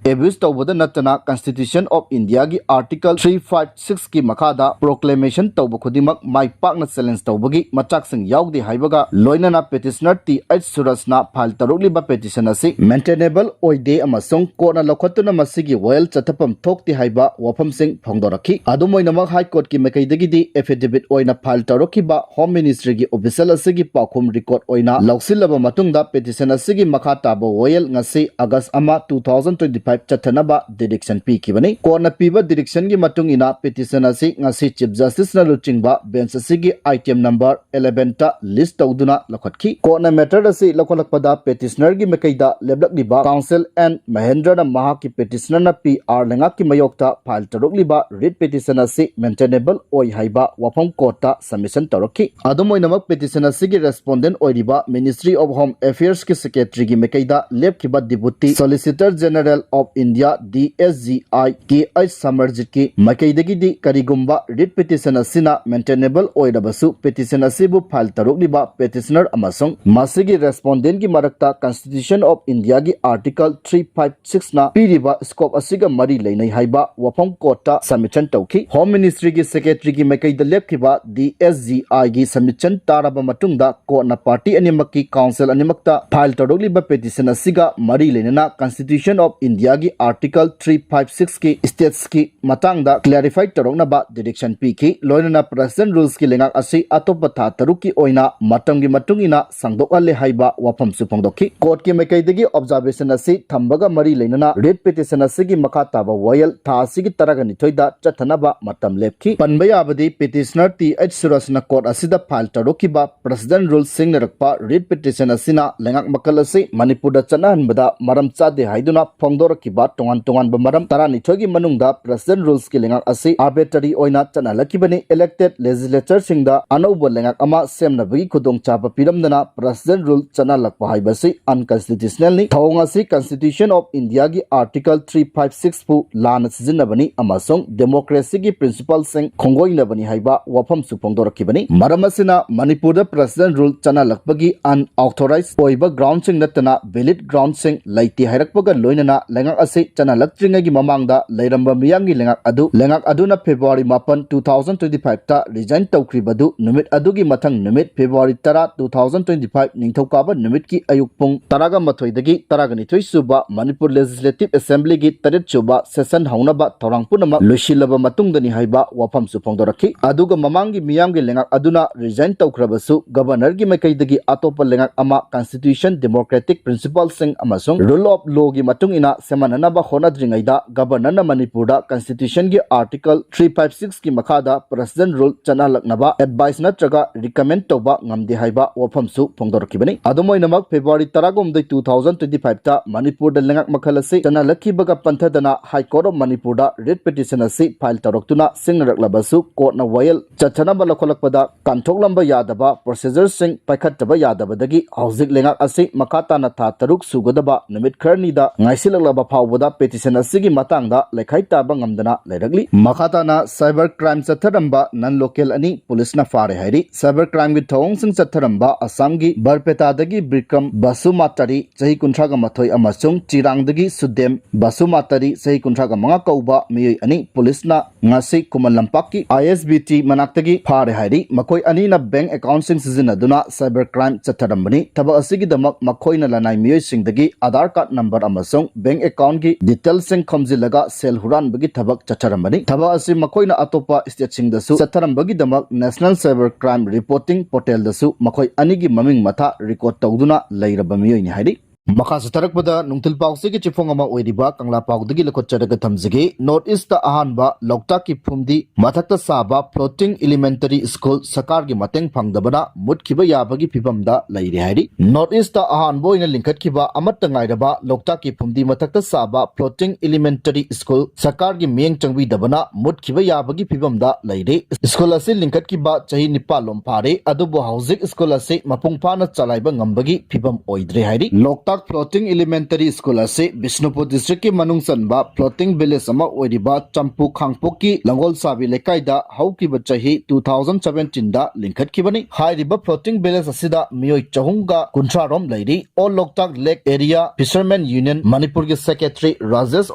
ꯑꯦꯕ꯭ꯌꯨꯁ ꯇꯧꯕꯗ ꯅꯠꯇꯅ Constitution of Indiaꯒꯤ Article three five sixꯀꯤ ꯃꯈꯥꯗ ꯄ꯭ꯔꯣꯀ꯭ꯂꯦꯃꯦꯁꯟ ꯇꯧꯕ ꯈꯨꯗꯤꯡꯃꯛ ꯃꯥꯏ ꯄꯥꯛꯅ ꯆꯦꯂꯦꯟꯖ ꯇꯧꯕꯒꯤ ꯃꯆꯥꯛꯁꯤꯡ ꯌꯥꯎꯗꯦ ꯍꯥꯏꯕꯒ ꯂꯣꯏꯅꯅ ꯄꯦꯇꯤꯁꯅꯔ ꯇꯤ ꯑꯩꯆ ꯁꯨꯔꯖꯅ ꯐꯥꯏꯜ ꯇꯧꯔꯛꯂꯤꯕ ꯄꯦꯇꯤꯁꯟ ꯑꯁꯤ ꯃꯦꯟꯇꯦꯅꯦꯕꯜ ꯑꯣꯏꯗꯦ ꯑꯃꯁꯨꯡ ꯀꯣꯔꯠꯅ ꯂꯧꯈꯠꯇꯨꯅ ꯃꯁꯤꯒꯤ ꯋꯥꯌꯦꯜ ꯆꯠꯊꯐꯝ ꯊꯣꯛꯇꯦ ꯍꯥꯏꯕ ꯋꯥꯐꯝꯁꯤꯡ ꯐꯣꯡꯗꯣꯔꯛꯈꯤ꯫ ꯑꯗꯨꯝ ꯑꯣꯏꯅꯃꯛ ꯍꯥꯏ ꯀꯣꯔꯠꯀꯤ ꯃꯥꯏꯀꯩꯗꯒꯤꯗꯤ ꯑꯦꯐꯤꯗꯦꯕꯤꯠ ꯑꯣꯏꯅ ꯐꯥꯏꯜ ꯇꯧꯔꯛꯈꯤꯕ ꯍꯣꯝ ꯃꯤꯅꯤꯁꯇ꯭ꯔꯤꯒꯤ ꯑꯣꯐꯤꯁꯤꯌꯦꯜ ꯑꯁꯤꯒꯤ ꯄꯥꯎꯈꯨꯝ ꯔꯦꯀꯣꯔꯗ ꯑꯣꯏꯅ ꯂꯧꯁꯤꯜꯂꯕ ꯃꯇꯨꯡꯗ ꯄꯦꯇꯤꯁꯟ ꯑꯁꯤꯒꯤ ꯃꯈꯥ ꯇꯥꯕ ꯋꯥꯌꯦꯜ ꯉꯁꯤ ꯑꯥꯒꯁ ꯑꯃ, two thousand twenty five ꯆꯠꯊꯅꯕ ꯗꯤꯔꯦꯛꯁꯟ ꯄꯤꯈꯤꯕꯅꯤ꯫ ꯀꯣꯔꯠꯅ ꯄꯤꯕ ꯗꯤꯔꯦꯛꯁꯟꯒꯤ ꯃꯇꯨꯡ ꯏꯟꯅ ꯄꯦꯇꯤꯁꯟ ꯑꯁꯤ ꯉꯁꯤ ꯆꯤꯐ ꯖꯁꯇꯤꯁꯅ ꯂꯨꯆꯤꯡꯕ ꯕꯦꯟꯆ ꯑꯁꯤꯒꯤ ꯑꯥꯏꯇꯦꯝ ꯅꯝꯕꯔ elevenꯇ ꯂꯤꯁ ꯇꯧꯗꯨꯅ ꯂꯧꯈꯠꯈꯤ꯫ ꯀꯣꯔꯠꯅ ꯃꯦꯇꯔ ꯑꯁꯤ ꯂꯧꯈꯠꯂꯛꯄꯗ ꯄꯦꯇꯤꯁꯅꯔꯒꯤ ꯃꯥꯏꯀꯩꯗ ꯂꯦꯞꯂꯛꯂꯤꯕ ꯀꯥꯎꯟꯁꯤꯜ ꯑꯦꯟ ꯃꯍꯦꯟꯗ꯭ꯔꯅ ꯃꯍꯥꯛꯀꯤ ꯄꯦꯇꯤꯁꯅꯔꯅ ꯄꯤ ꯑꯥꯔ ꯂꯩꯉꯥꯛꯀꯤ ꯃꯥꯌꯣꯛꯇ ꯐꯥꯏꯜ ꯇꯧꯔꯛꯂꯤꯕ ꯔꯤꯠ ꯄꯦꯇꯤꯁꯟ ꯑꯁꯤ ꯃꯦꯟꯇꯦꯅꯦꯕꯜ ꯑꯣꯏ ꯍꯥꯏꯕ ꯋꯥꯐꯝ ꯀꯣꯔꯠꯇ ꯁꯕꯃꯤꯁꯟ ꯇꯧꯔꯛꯈꯤ꯫ ꯑꯗꯨꯝ ꯑꯣꯏꯅꯃꯛ ꯄꯦꯇꯤꯁꯟ ꯑꯁꯤꯒꯤ ꯔꯦꯁꯄꯣꯟꯗꯦꯟ ꯑꯣꯏꯔꯤꯕ Ministry of Home Affairsꯀꯤ ꯁꯦꯀ꯭ꯔꯦꯇꯔꯤꯒꯤ ꯃꯥꯏꯀꯩꯗ ꯂꯦꯞꯈꯤꯕ deputy solicitor general of India, D S G I, K H ꯁꯃꯔꯖꯤꯠꯀꯤ ꯃꯥꯏꯀꯩꯗꯒꯤꯗꯤ ꯀꯔꯤꯒꯨꯝꯕ ꯔꯤꯠ ꯄꯦꯇꯤꯁꯟ ꯑꯁꯤꯅ ꯃꯦꯟꯇꯦꯅꯦꯕꯜ ꯑꯣꯏꯔꯕꯁꯨ ꯄꯦꯇꯤꯁꯟ ꯑꯁꯤꯕꯨ ꯐꯥꯏꯜ ꯇꯧꯔꯛꯂꯤꯕ ꯄꯦꯇꯤꯁꯅꯔ ꯑꯃꯁꯨꯡ ꯃꯁꯤꯒꯤ ꯔꯦꯁꯄꯣꯟꯗꯦꯟꯒꯤ ꯃꯔꯛꯇ Constitution of Indiaꯒꯤ Article three five sixꯅ ꯄꯤꯔꯤꯕ ꯁ꯭ꯀꯣꯞ ꯑꯁꯤꯒ ꯃꯔꯤ ꯂꯩꯅꯩ ꯍꯥꯏꯕ ꯋꯥꯐꯝ ꯀꯣꯔꯠꯇ ꯁꯕꯃꯤꯁꯟ ꯇꯧꯈꯤ꯫ ꯍꯣꯝ ꯃꯤꯅꯤꯁꯇ꯭ꯔꯤꯒꯤ ꯁꯦꯀ꯭ꯔꯦꯇꯔꯤꯒꯤ ꯃꯥꯏꯀꯩꯗ ꯂꯦꯞꯈꯤꯕ ꯗꯤ ꯑꯦꯁ ꯖꯤ ꯑꯥꯏꯒꯤ ꯁꯕꯃꯤꯁꯟ ꯇꯥꯔꯕ ꯃꯇꯨꯡꯗ ꯀꯣꯔꯠꯅ ꯄꯥꯔꯇꯤ ꯑꯅꯤꯃꯛꯀꯤ ꯀꯥꯎꯟꯁꯤꯜ ꯑꯅꯤꯃꯛꯇ ꯐꯥꯏꯜ ꯇꯧꯔꯛꯂꯤꯕ ꯄꯦꯇꯤꯁꯟ ꯑꯁꯤꯒ ꯃꯔꯤ ꯂꯩꯅꯅ Constitution of Indiaꯒꯤ Article three five sixꯀꯤ ꯁ꯭ꯇꯦꯠꯁꯀꯤ ꯃꯇꯥꯡꯗ ꯀ꯭ꯂꯦꯔꯤꯐꯥꯏ ꯇꯧꯔꯛꯅꯕ ꯗꯤꯔꯦꯛꯁꯟ ꯄꯤꯈꯤ꯫ ꯂꯣꯏꯅꯅ ꯄ꯭ꯔꯦꯁꯤꯗꯦꯟ ꯔꯨꯜꯁꯀꯤ ꯂꯩꯉꯥꯛ ꯑꯁꯤ ꯑꯇꯣꯞꯄ ꯊꯥ ꯇꯔꯨꯛꯀꯤ ꯑꯣꯏꯅ ꯃꯇꯝꯒꯤ ꯃꯇꯨꯡ ꯏꯟꯅ ꯁꯥꯡꯗꯣꯛꯍꯜꯂꯦ ꯍꯥꯏꯕ ꯋꯥꯐꯝꯁꯨ ꯐꯣꯡꯗꯣꯛꯈꯤ꯫ ꯀꯣꯔꯠꯀꯤ ꯃꯥꯏꯀꯩꯗꯒꯤ ꯑꯣꯕꯖꯥꯔꯕꯦꯁꯟ ꯑꯁꯤ ꯊꯝꯕꯒ ꯃꯔꯤ ꯂꯩꯅꯅ ꯔꯤꯠ ꯄꯦꯇꯤꯁꯟ ꯑꯁꯤꯒꯤ ꯃꯈꯥ ꯇꯥꯕ ꯋꯥꯌꯦꯜ ꯊꯥ ꯑꯁꯤꯒꯤ ꯇꯔꯥꯅꯤꯊꯣꯏꯗ ꯆꯠꯊꯅꯕ ꯃꯇꯝ ꯂꯦꯞꯈꯤ꯫ ꯄꯟꯕ ꯌꯥꯕꯗꯤ ꯄꯦꯇꯤꯁꯅꯔ ꯇꯤ ꯑꯩꯆ ꯁꯨꯔꯖꯅ ꯀꯣꯔꯠ ꯑꯁꯤꯗ ꯐꯥꯏꯜ ꯇꯧꯔꯛꯈꯤꯕ ꯄ꯭ꯔꯦꯁꯤꯗꯦꯟ ꯔꯨꯜ ꯁꯤꯖꯤꯟꯅꯔꯛꯄ ꯔꯤꯠ ꯄꯦꯇꯤꯁꯟ ꯑꯁꯤꯅ ꯂꯩꯉꯥꯛ ꯃꯈꯜ ꯑꯁꯤ ꯃꯅꯤꯄꯨꯔꯗ ꯆꯠꯅꯍꯟꯕꯗ ꯃꯔꯝ ꯆꯥꯗꯦ ꯍꯥꯏꯗꯨꯅ ꯐꯣꯡꯗꯣꯔꯛꯈꯤꯕ ꯇꯣꯉꯥꯟ ꯇꯣꯉꯥꯟꯕ ꯃꯔꯝ ꯇꯔꯥꯅꯤꯊꯣꯏꯒꯤ ꯃꯅꯨꯡꯗ ꯄ꯭ꯔꯦꯁꯤꯗꯦꯟ ꯔꯨꯜꯁꯀꯤ ꯂꯩꯉꯥꯛ ꯑꯁꯤ ꯑꯥꯔꯕꯤꯇ꯭ꯔꯦꯔꯤ ꯑꯣꯏꯅ ꯆꯠꯅꯍꯜꯂꯛꯈꯤꯕꯅꯤ꯫ ꯏꯂꯦꯛꯇꯦꯗ ꯂꯦꯖꯤꯁꯂꯦꯆꯔꯁꯤꯡꯗ ꯑꯅꯧꯕ ꯂꯩꯉꯥꯛ ꯑꯃ ꯁꯦꯝꯅꯕꯒꯤ ꯈꯨꯗꯣꯡꯆꯥꯕ ꯄꯤꯔꯝꯗꯅ ꯄ꯭ꯔꯦꯁꯤꯗꯦꯟ ꯔꯨꯜ ꯆꯠꯅꯍꯜꯂꯛꯄ ꯍꯥꯏꯕꯁꯤ ꯑꯟꯀꯟꯁꯇꯤꯇ꯭ꯌꯨꯁꯅꯦꯜꯅꯤ꯫ ꯊꯧꯑꯣꯡ ꯑꯁꯤ ꯀꯟꯁꯇꯤꯇ꯭ꯌꯨꯁꯟ ꯑꯣꯐ ꯏꯟꯗꯤꯌꯥꯒꯤ Article three five sixꯄꯨ ꯂꯥꯟꯅ ꯁꯤꯖꯤꯟꯅꯕꯅꯤ ꯑꯃꯁꯨꯡ ꯗꯦꯃꯣꯀ꯭ꯔꯦꯁꯤꯒꯤ ꯄ꯭ꯔꯤꯟꯁꯤꯄꯜꯁꯤꯡ ꯈꯣꯡꯒꯣꯏꯅꯕꯅꯤ ꯍꯥꯏꯕ ꯋꯥꯐꯝꯁꯨ ꯐꯣꯡꯗꯣꯔꯛꯈꯤꯕꯅꯤ꯫ ꯃꯔꯝ ꯑꯁꯤꯅ ꯃꯅꯤꯄꯨꯔꯗ ꯄ꯭ꯔꯦꯁꯤꯗꯦꯟ ꯔꯨꯜ ꯆꯠꯅꯍꯜꯂꯛꯄꯒꯤ ꯑꯟꯑꯣꯊꯣꯔꯥꯏꯖ ꯑꯣꯏꯕ ꯒ꯭ꯔꯥꯎꯟꯁꯤꯡ ꯅꯠꯇꯅ ꯚꯦꯂꯤꯗ ꯒ꯭ꯔꯥꯎꯟꯁꯤꯡ ꯂꯩꯇꯦ ꯍꯥꯏꯔꯛꯄꯒ ꯂꯣꯏꯅꯅ ꯂꯩꯉꯥꯛ ꯑꯁꯤ ꯆꯠꯅꯍꯜꯂꯛꯇ꯭ꯔꯤꯉꯩꯒꯤ ꯃꯃꯥꯡꯗ ꯂꯩꯔꯝꯕ ꯃꯤꯌꯥꯝꯒꯤ ꯂꯩꯉꯥꯛ ꯑꯗꯨ, ꯂꯩꯉꯥꯛ ꯑꯗꯨꯅ February ꯃꯥꯄꯟ, two thousand twenty five ꯇ resign ꯇꯧꯈ꯭ꯔꯤꯕꯗꯨ ꯅꯨꯃꯤꯠ ꯑꯗꯨꯒꯤ ꯃꯊꯪ ꯅꯨꯃꯤꯠ February ꯇꯔꯥ, two thousand twenty five ꯅꯤꯡꯊꯧꯀꯥꯕ ꯅꯨꯃꯤꯠꯀꯤ ꯑꯌꯨꯛ ꯄꯨꯡ ꯇꯔꯥꯒ ꯃꯥꯊꯣꯏꯗꯒꯤ ꯇꯔꯥꯒ ꯅꯤꯊꯣꯏ ꯁꯨꯕ ꯃꯅꯤꯄꯨꯔ Legislative Assembly ꯒꯤ ꯇꯔꯦꯠ ꯁꯨꯕ session ꯍꯧꯅꯕ ꯊꯧꯔꯥꯡ ꯄꯨꯝꯅꯃꯛ ꯂꯣꯏꯁꯤꯜꯂꯕ ꯃꯇꯨꯡꯗꯅꯤ ꯍꯥꯏꯕ ꯋꯥꯐꯝꯁꯨ ꯐꯣꯡꯗꯣꯔꯛꯈꯤ꯫ ꯑꯗꯨꯒ ꯃꯃꯥꯡꯒꯤ ꯃꯤꯌꯥꯝꯒꯤ ꯂꯩꯉꯥꯛ ꯑꯗꯨꯅ resign ꯇꯧꯈ꯭ꯔꯕꯁꯨ Governor ꯒꯤ ꯃꯥꯏꯀꯩꯗꯒꯤ ꯑꯇꯣꯞꯄ ꯂꯩꯉꯥꯛ ꯑꯃ constitution, democratic principle ꯁꯤꯡ ꯑꯃꯁꯨꯡ rule of law ꯒꯤ ꯃꯇꯨꯡ ꯏꯟꯅ ꯁꯦꯝꯍꯟꯅꯅꯕ ꯍꯣꯠꯅꯗ꯭ꯔꯤꯉꯩꯗ Governor ꯅ ꯃꯅꯤꯄꯨꯔꯗ constitution ꯒꯤ article three five six ꯀꯤ ꯃꯈꯥꯗ President rule ꯆꯠꯅꯍꯜꯂꯛꯅꯕ advice ꯅꯠꯇ꯭ꯔꯒ recommend ꯇꯧꯕ ꯉꯝꯗꯦ ꯍꯥꯏꯕ ꯋꯥꯐꯝꯁꯨ ꯐꯣꯡꯗꯣꯔꯛꯈꯤꯕꯅꯤ꯫ ꯑꯗꯨꯝ ꯑꯣꯏꯅꯃꯛ, February ꯇꯔꯥꯍꯨꯝꯗꯣꯏ, two thousand twenty five ꯇ ꯃꯅꯤꯄꯨꯔꯗ ꯂꯩꯉꯥꯛ ꯃꯈꯜ ꯑꯁꯤ ꯆꯠꯅꯍꯜꯂꯛꯈꯤꯕꯒ ꯄꯟꯊꯗꯅ High Court of ꯃꯅꯤꯄꯨꯔꯗ writ petition ꯑꯁꯤ file ꯇꯧꯔꯛꯇꯨꯅ ꯁꯤꯡꯅꯔꯛꯂꯕꯁꯨ, court ꯅ ꯋꯥꯌꯦꯜ ꯆꯠꯊꯅꯕ ꯂꯧꯈꯠꯂꯛꯄꯗ ꯀꯥꯟꯊꯣꯛꯂꯝꯕ ꯌꯥꯗꯕ procedure ꯁꯤꯡ ꯄꯥꯏꯈꯠꯇꯕ ꯌꯥꯗꯕꯗꯒꯤ ꯍꯧꯖꯤꯛ ꯂꯩꯉꯥꯛ ꯑꯁꯤ ꯃꯈꯥ ꯇꯥꯅ ꯊꯥ ꯇꯔꯨꯛ ꯁꯨꯒꯗꯕ ꯅꯨꯃꯤꯠ ꯈꯔꯅꯤꯗ ꯉꯥꯏꯁꯤꯜꯂꯛꯂꯕ ꯐꯥꯎꯕꯗ petition ꯑꯁꯤꯒꯤ ꯃꯇꯥꯡꯗ ꯂꯩꯈꯥꯏ ꯇꯥꯕ ꯉꯝꯗꯅ ꯂꯩꯔꯛꯂꯤ꯫ ꯃꯈꯥ ꯇꯥꯅ cyber crime ꯆꯠꯊꯔꯝꯕ non local ꯑꯅꯤ ꯄꯨꯂꯤꯁꯅ ꯐꯥꯔꯦ ꯍꯥꯏꯔꯤ꯫ Cyber crime ꯒꯤ ꯊꯧꯑꯣꯡꯁꯤꯡ ꯆꯠꯊꯔꯝꯕ ꯑꯁꯥꯝꯒꯤ ꯕꯔꯄꯦꯇꯥꯗꯒꯤ ꯕꯤꯀ꯭ꯔꯝ ꯕꯁꯨꯃꯥꯇꯥꯔꯤ, ꯆꯍꯤ ꯀꯨꯟꯊ꯭ꯔꯥꯒ ꯃꯥꯊꯣꯏ, ꯑꯃꯁꯨꯡ ꯆꯤꯔꯥꯡꯗꯒꯤ ꯁꯨꯗꯦꯝ ꯕꯁꯨꯃꯥꯇꯥꯔꯤ, ꯆꯍꯤ ꯀꯨꯟꯊ꯭ꯔꯥꯒ ꯃꯉꯥ ꯀꯧꯕ ꯃꯤꯑꯣꯏ ꯑꯅꯤ ꯄꯨꯂꯤꯁꯅ ꯉꯁꯤ ꯈꯨꯃꯟ ꯂꯝꯄꯥꯛꯀꯤ I S B T ꯃꯅꯥꯛꯇꯒꯤ ꯐꯥꯔꯦ ꯍꯥꯏꯔꯤ꯫ ꯃꯈꯣꯏ ꯑꯅꯤꯅ bank account ꯁꯤꯡ ꯁꯤꯖꯤꯟꯅꯗꯨꯅ cyber crime ꯆꯠꯊꯔꯝꯕꯅꯤ꯫ ꯊꯕꯛ ꯑꯁꯤꯒꯤꯗꯃꯛ ꯃꯈꯣꯏꯅ ꯂꯅꯥꯏ ꯃꯤꯑꯣꯏꯁꯤꯡꯗꯒꯤ Aadhaar card number ꯑꯃꯁꯨꯡ bank account ꯒꯤ detail ꯁꯤꯡ ꯈꯣꯝꯖꯤꯜꯂꯒ ꯁꯦꯜ ꯍꯨꯔꯥꯟꯕꯒꯤ ꯊꯕꯛ ꯆꯠꯊꯔꯝꯕꯅꯤ꯫ ꯊꯕꯛ ꯑꯁꯤ ꯃꯈꯣꯏꯅ ꯑꯇꯣꯞꯄ state ꯁꯤꯡꯗꯁꯨ ꯆꯠꯊꯔꯝꯕꯒꯤ ꯗꯃꯛ National Cyber Crime Reporting Portal ꯗꯁꯨ ꯃꯈꯣꯏ ꯑꯅꯤꯒꯤ ꯃꯃꯤꯡ ꯃꯊꯥ record ꯇꯧꯗꯨꯅ ꯂꯩꯔꯕ ꯃꯤꯑꯣꯏꯅꯤ ꯍꯥꯏꯔꯤ꯫ ꯃꯈꯥ ꯆꯠꯊꯔꯛꯄꯗ ꯅꯨꯡꯊꯤꯜ ꯄꯥꯎꯆꯦꯒꯤ ꯆꯦꯐꯣꯡ ꯑꯃ ꯑꯣꯏꯔꯤꯕ ꯀꯪꯂꯥ ꯄꯥꯎꯗꯒꯤ ꯂꯧꯈꯠꯆꯔꯒ ꯊꯝꯖꯒꯦ꯫ North East ꯇ ꯑꯍꯥꯟꯕ ꯂꯣꯛꯇꯥꯛꯀꯤ ꯐꯨꯝꯗꯤ ꯃꯊꯛꯇ ꯁꯥꯕ floating elementary school ꯁꯔꯀꯥꯔꯒꯤ ꯃꯇꯦꯡ ꯐꯪꯗꯕꯅ ꯃꯨꯠꯈꯤꯕ ꯌꯥꯕꯒꯤ ꯐꯤꯕꯝꯗ ꯂꯩꯔꯦ ꯍꯥꯏꯔꯤ꯫ North East ꯇ ꯑꯍꯥꯟꯕ ꯑꯣꯏꯅ ꯂꯤꯡꯈꯠꯈꯤꯕ ꯑꯃꯠꯇ ꯉꯥꯏꯔꯕ ꯂꯣꯛꯇꯥꯛꯀꯤ ꯐꯨꯝꯗꯤ ꯃꯊꯛꯇ ꯁꯥꯕ floating elementary school ꯁꯔꯀꯥꯔꯒꯤ ꯃꯤꯠꯌꯦꯡ ꯆꯪꯕꯤꯗꯕꯅ ꯃꯨꯠꯈꯤꯕ ꯌꯥꯕꯒꯤ ꯐꯤꯕꯝꯗ ꯂꯩꯔꯦ꯫ School ꯑꯁꯤ ꯂꯤꯡꯈꯠꯈꯤꯕ ꯆꯍꯤ ꯅꯤꯄꯥꯟ ꯂꯣꯝ ꯐꯥꯔꯦ, ꯑꯗꯨꯕꯨ ꯍꯧꯖꯤꯛ school ꯑꯁꯤ ꯃꯄꯨꯡ ꯐꯥꯅ ꯆꯂꯥꯏꯕ ꯉꯝꯕꯒꯤ ꯐꯤꯕꯝ ꯑꯣꯏꯗ꯭ꯔꯦ ꯍꯥꯏꯔꯤ꯫ ꯂꯣꯛꯇꯥꯛ Floating Elementary School ꯑꯁꯤ ꯕꯤꯁꯅꯨꯄꯨꯔ district ꯀꯤ ꯃꯅꯨꯡ ꯆꯟꯕ floating village ꯑꯃ ꯑꯣꯏꯔꯤꯕ ꯆꯝꯄꯨ ꯈꯥꯡꯄꯣꯛꯀꯤ ꯂꯪꯒꯣꯜ ꯁꯥꯕꯤ ꯂꯩꯀꯥꯏꯗ ꯍꯧꯈꯤꯕ ꯆꯍꯤ two thousand seventeen ꯗ ꯂꯤꯡꯈꯠꯈꯤꯕꯅꯤ꯫ ꯍꯥꯏꯔꯤꯕ floating village ꯑꯁꯤꯗ ꯃꯤꯑꯣꯏ ꯆꯍꯨꯝꯒ ꯀꯨꯟꯊ꯭ꯔꯥ ꯔꯣꯝ ꯂꯩꯔꯤ꯫ All Loktak Lake Area Fishermen Union ꯃꯅꯤꯄꯨꯔꯒꯤ secretary ꯔꯥꯖꯦꯁ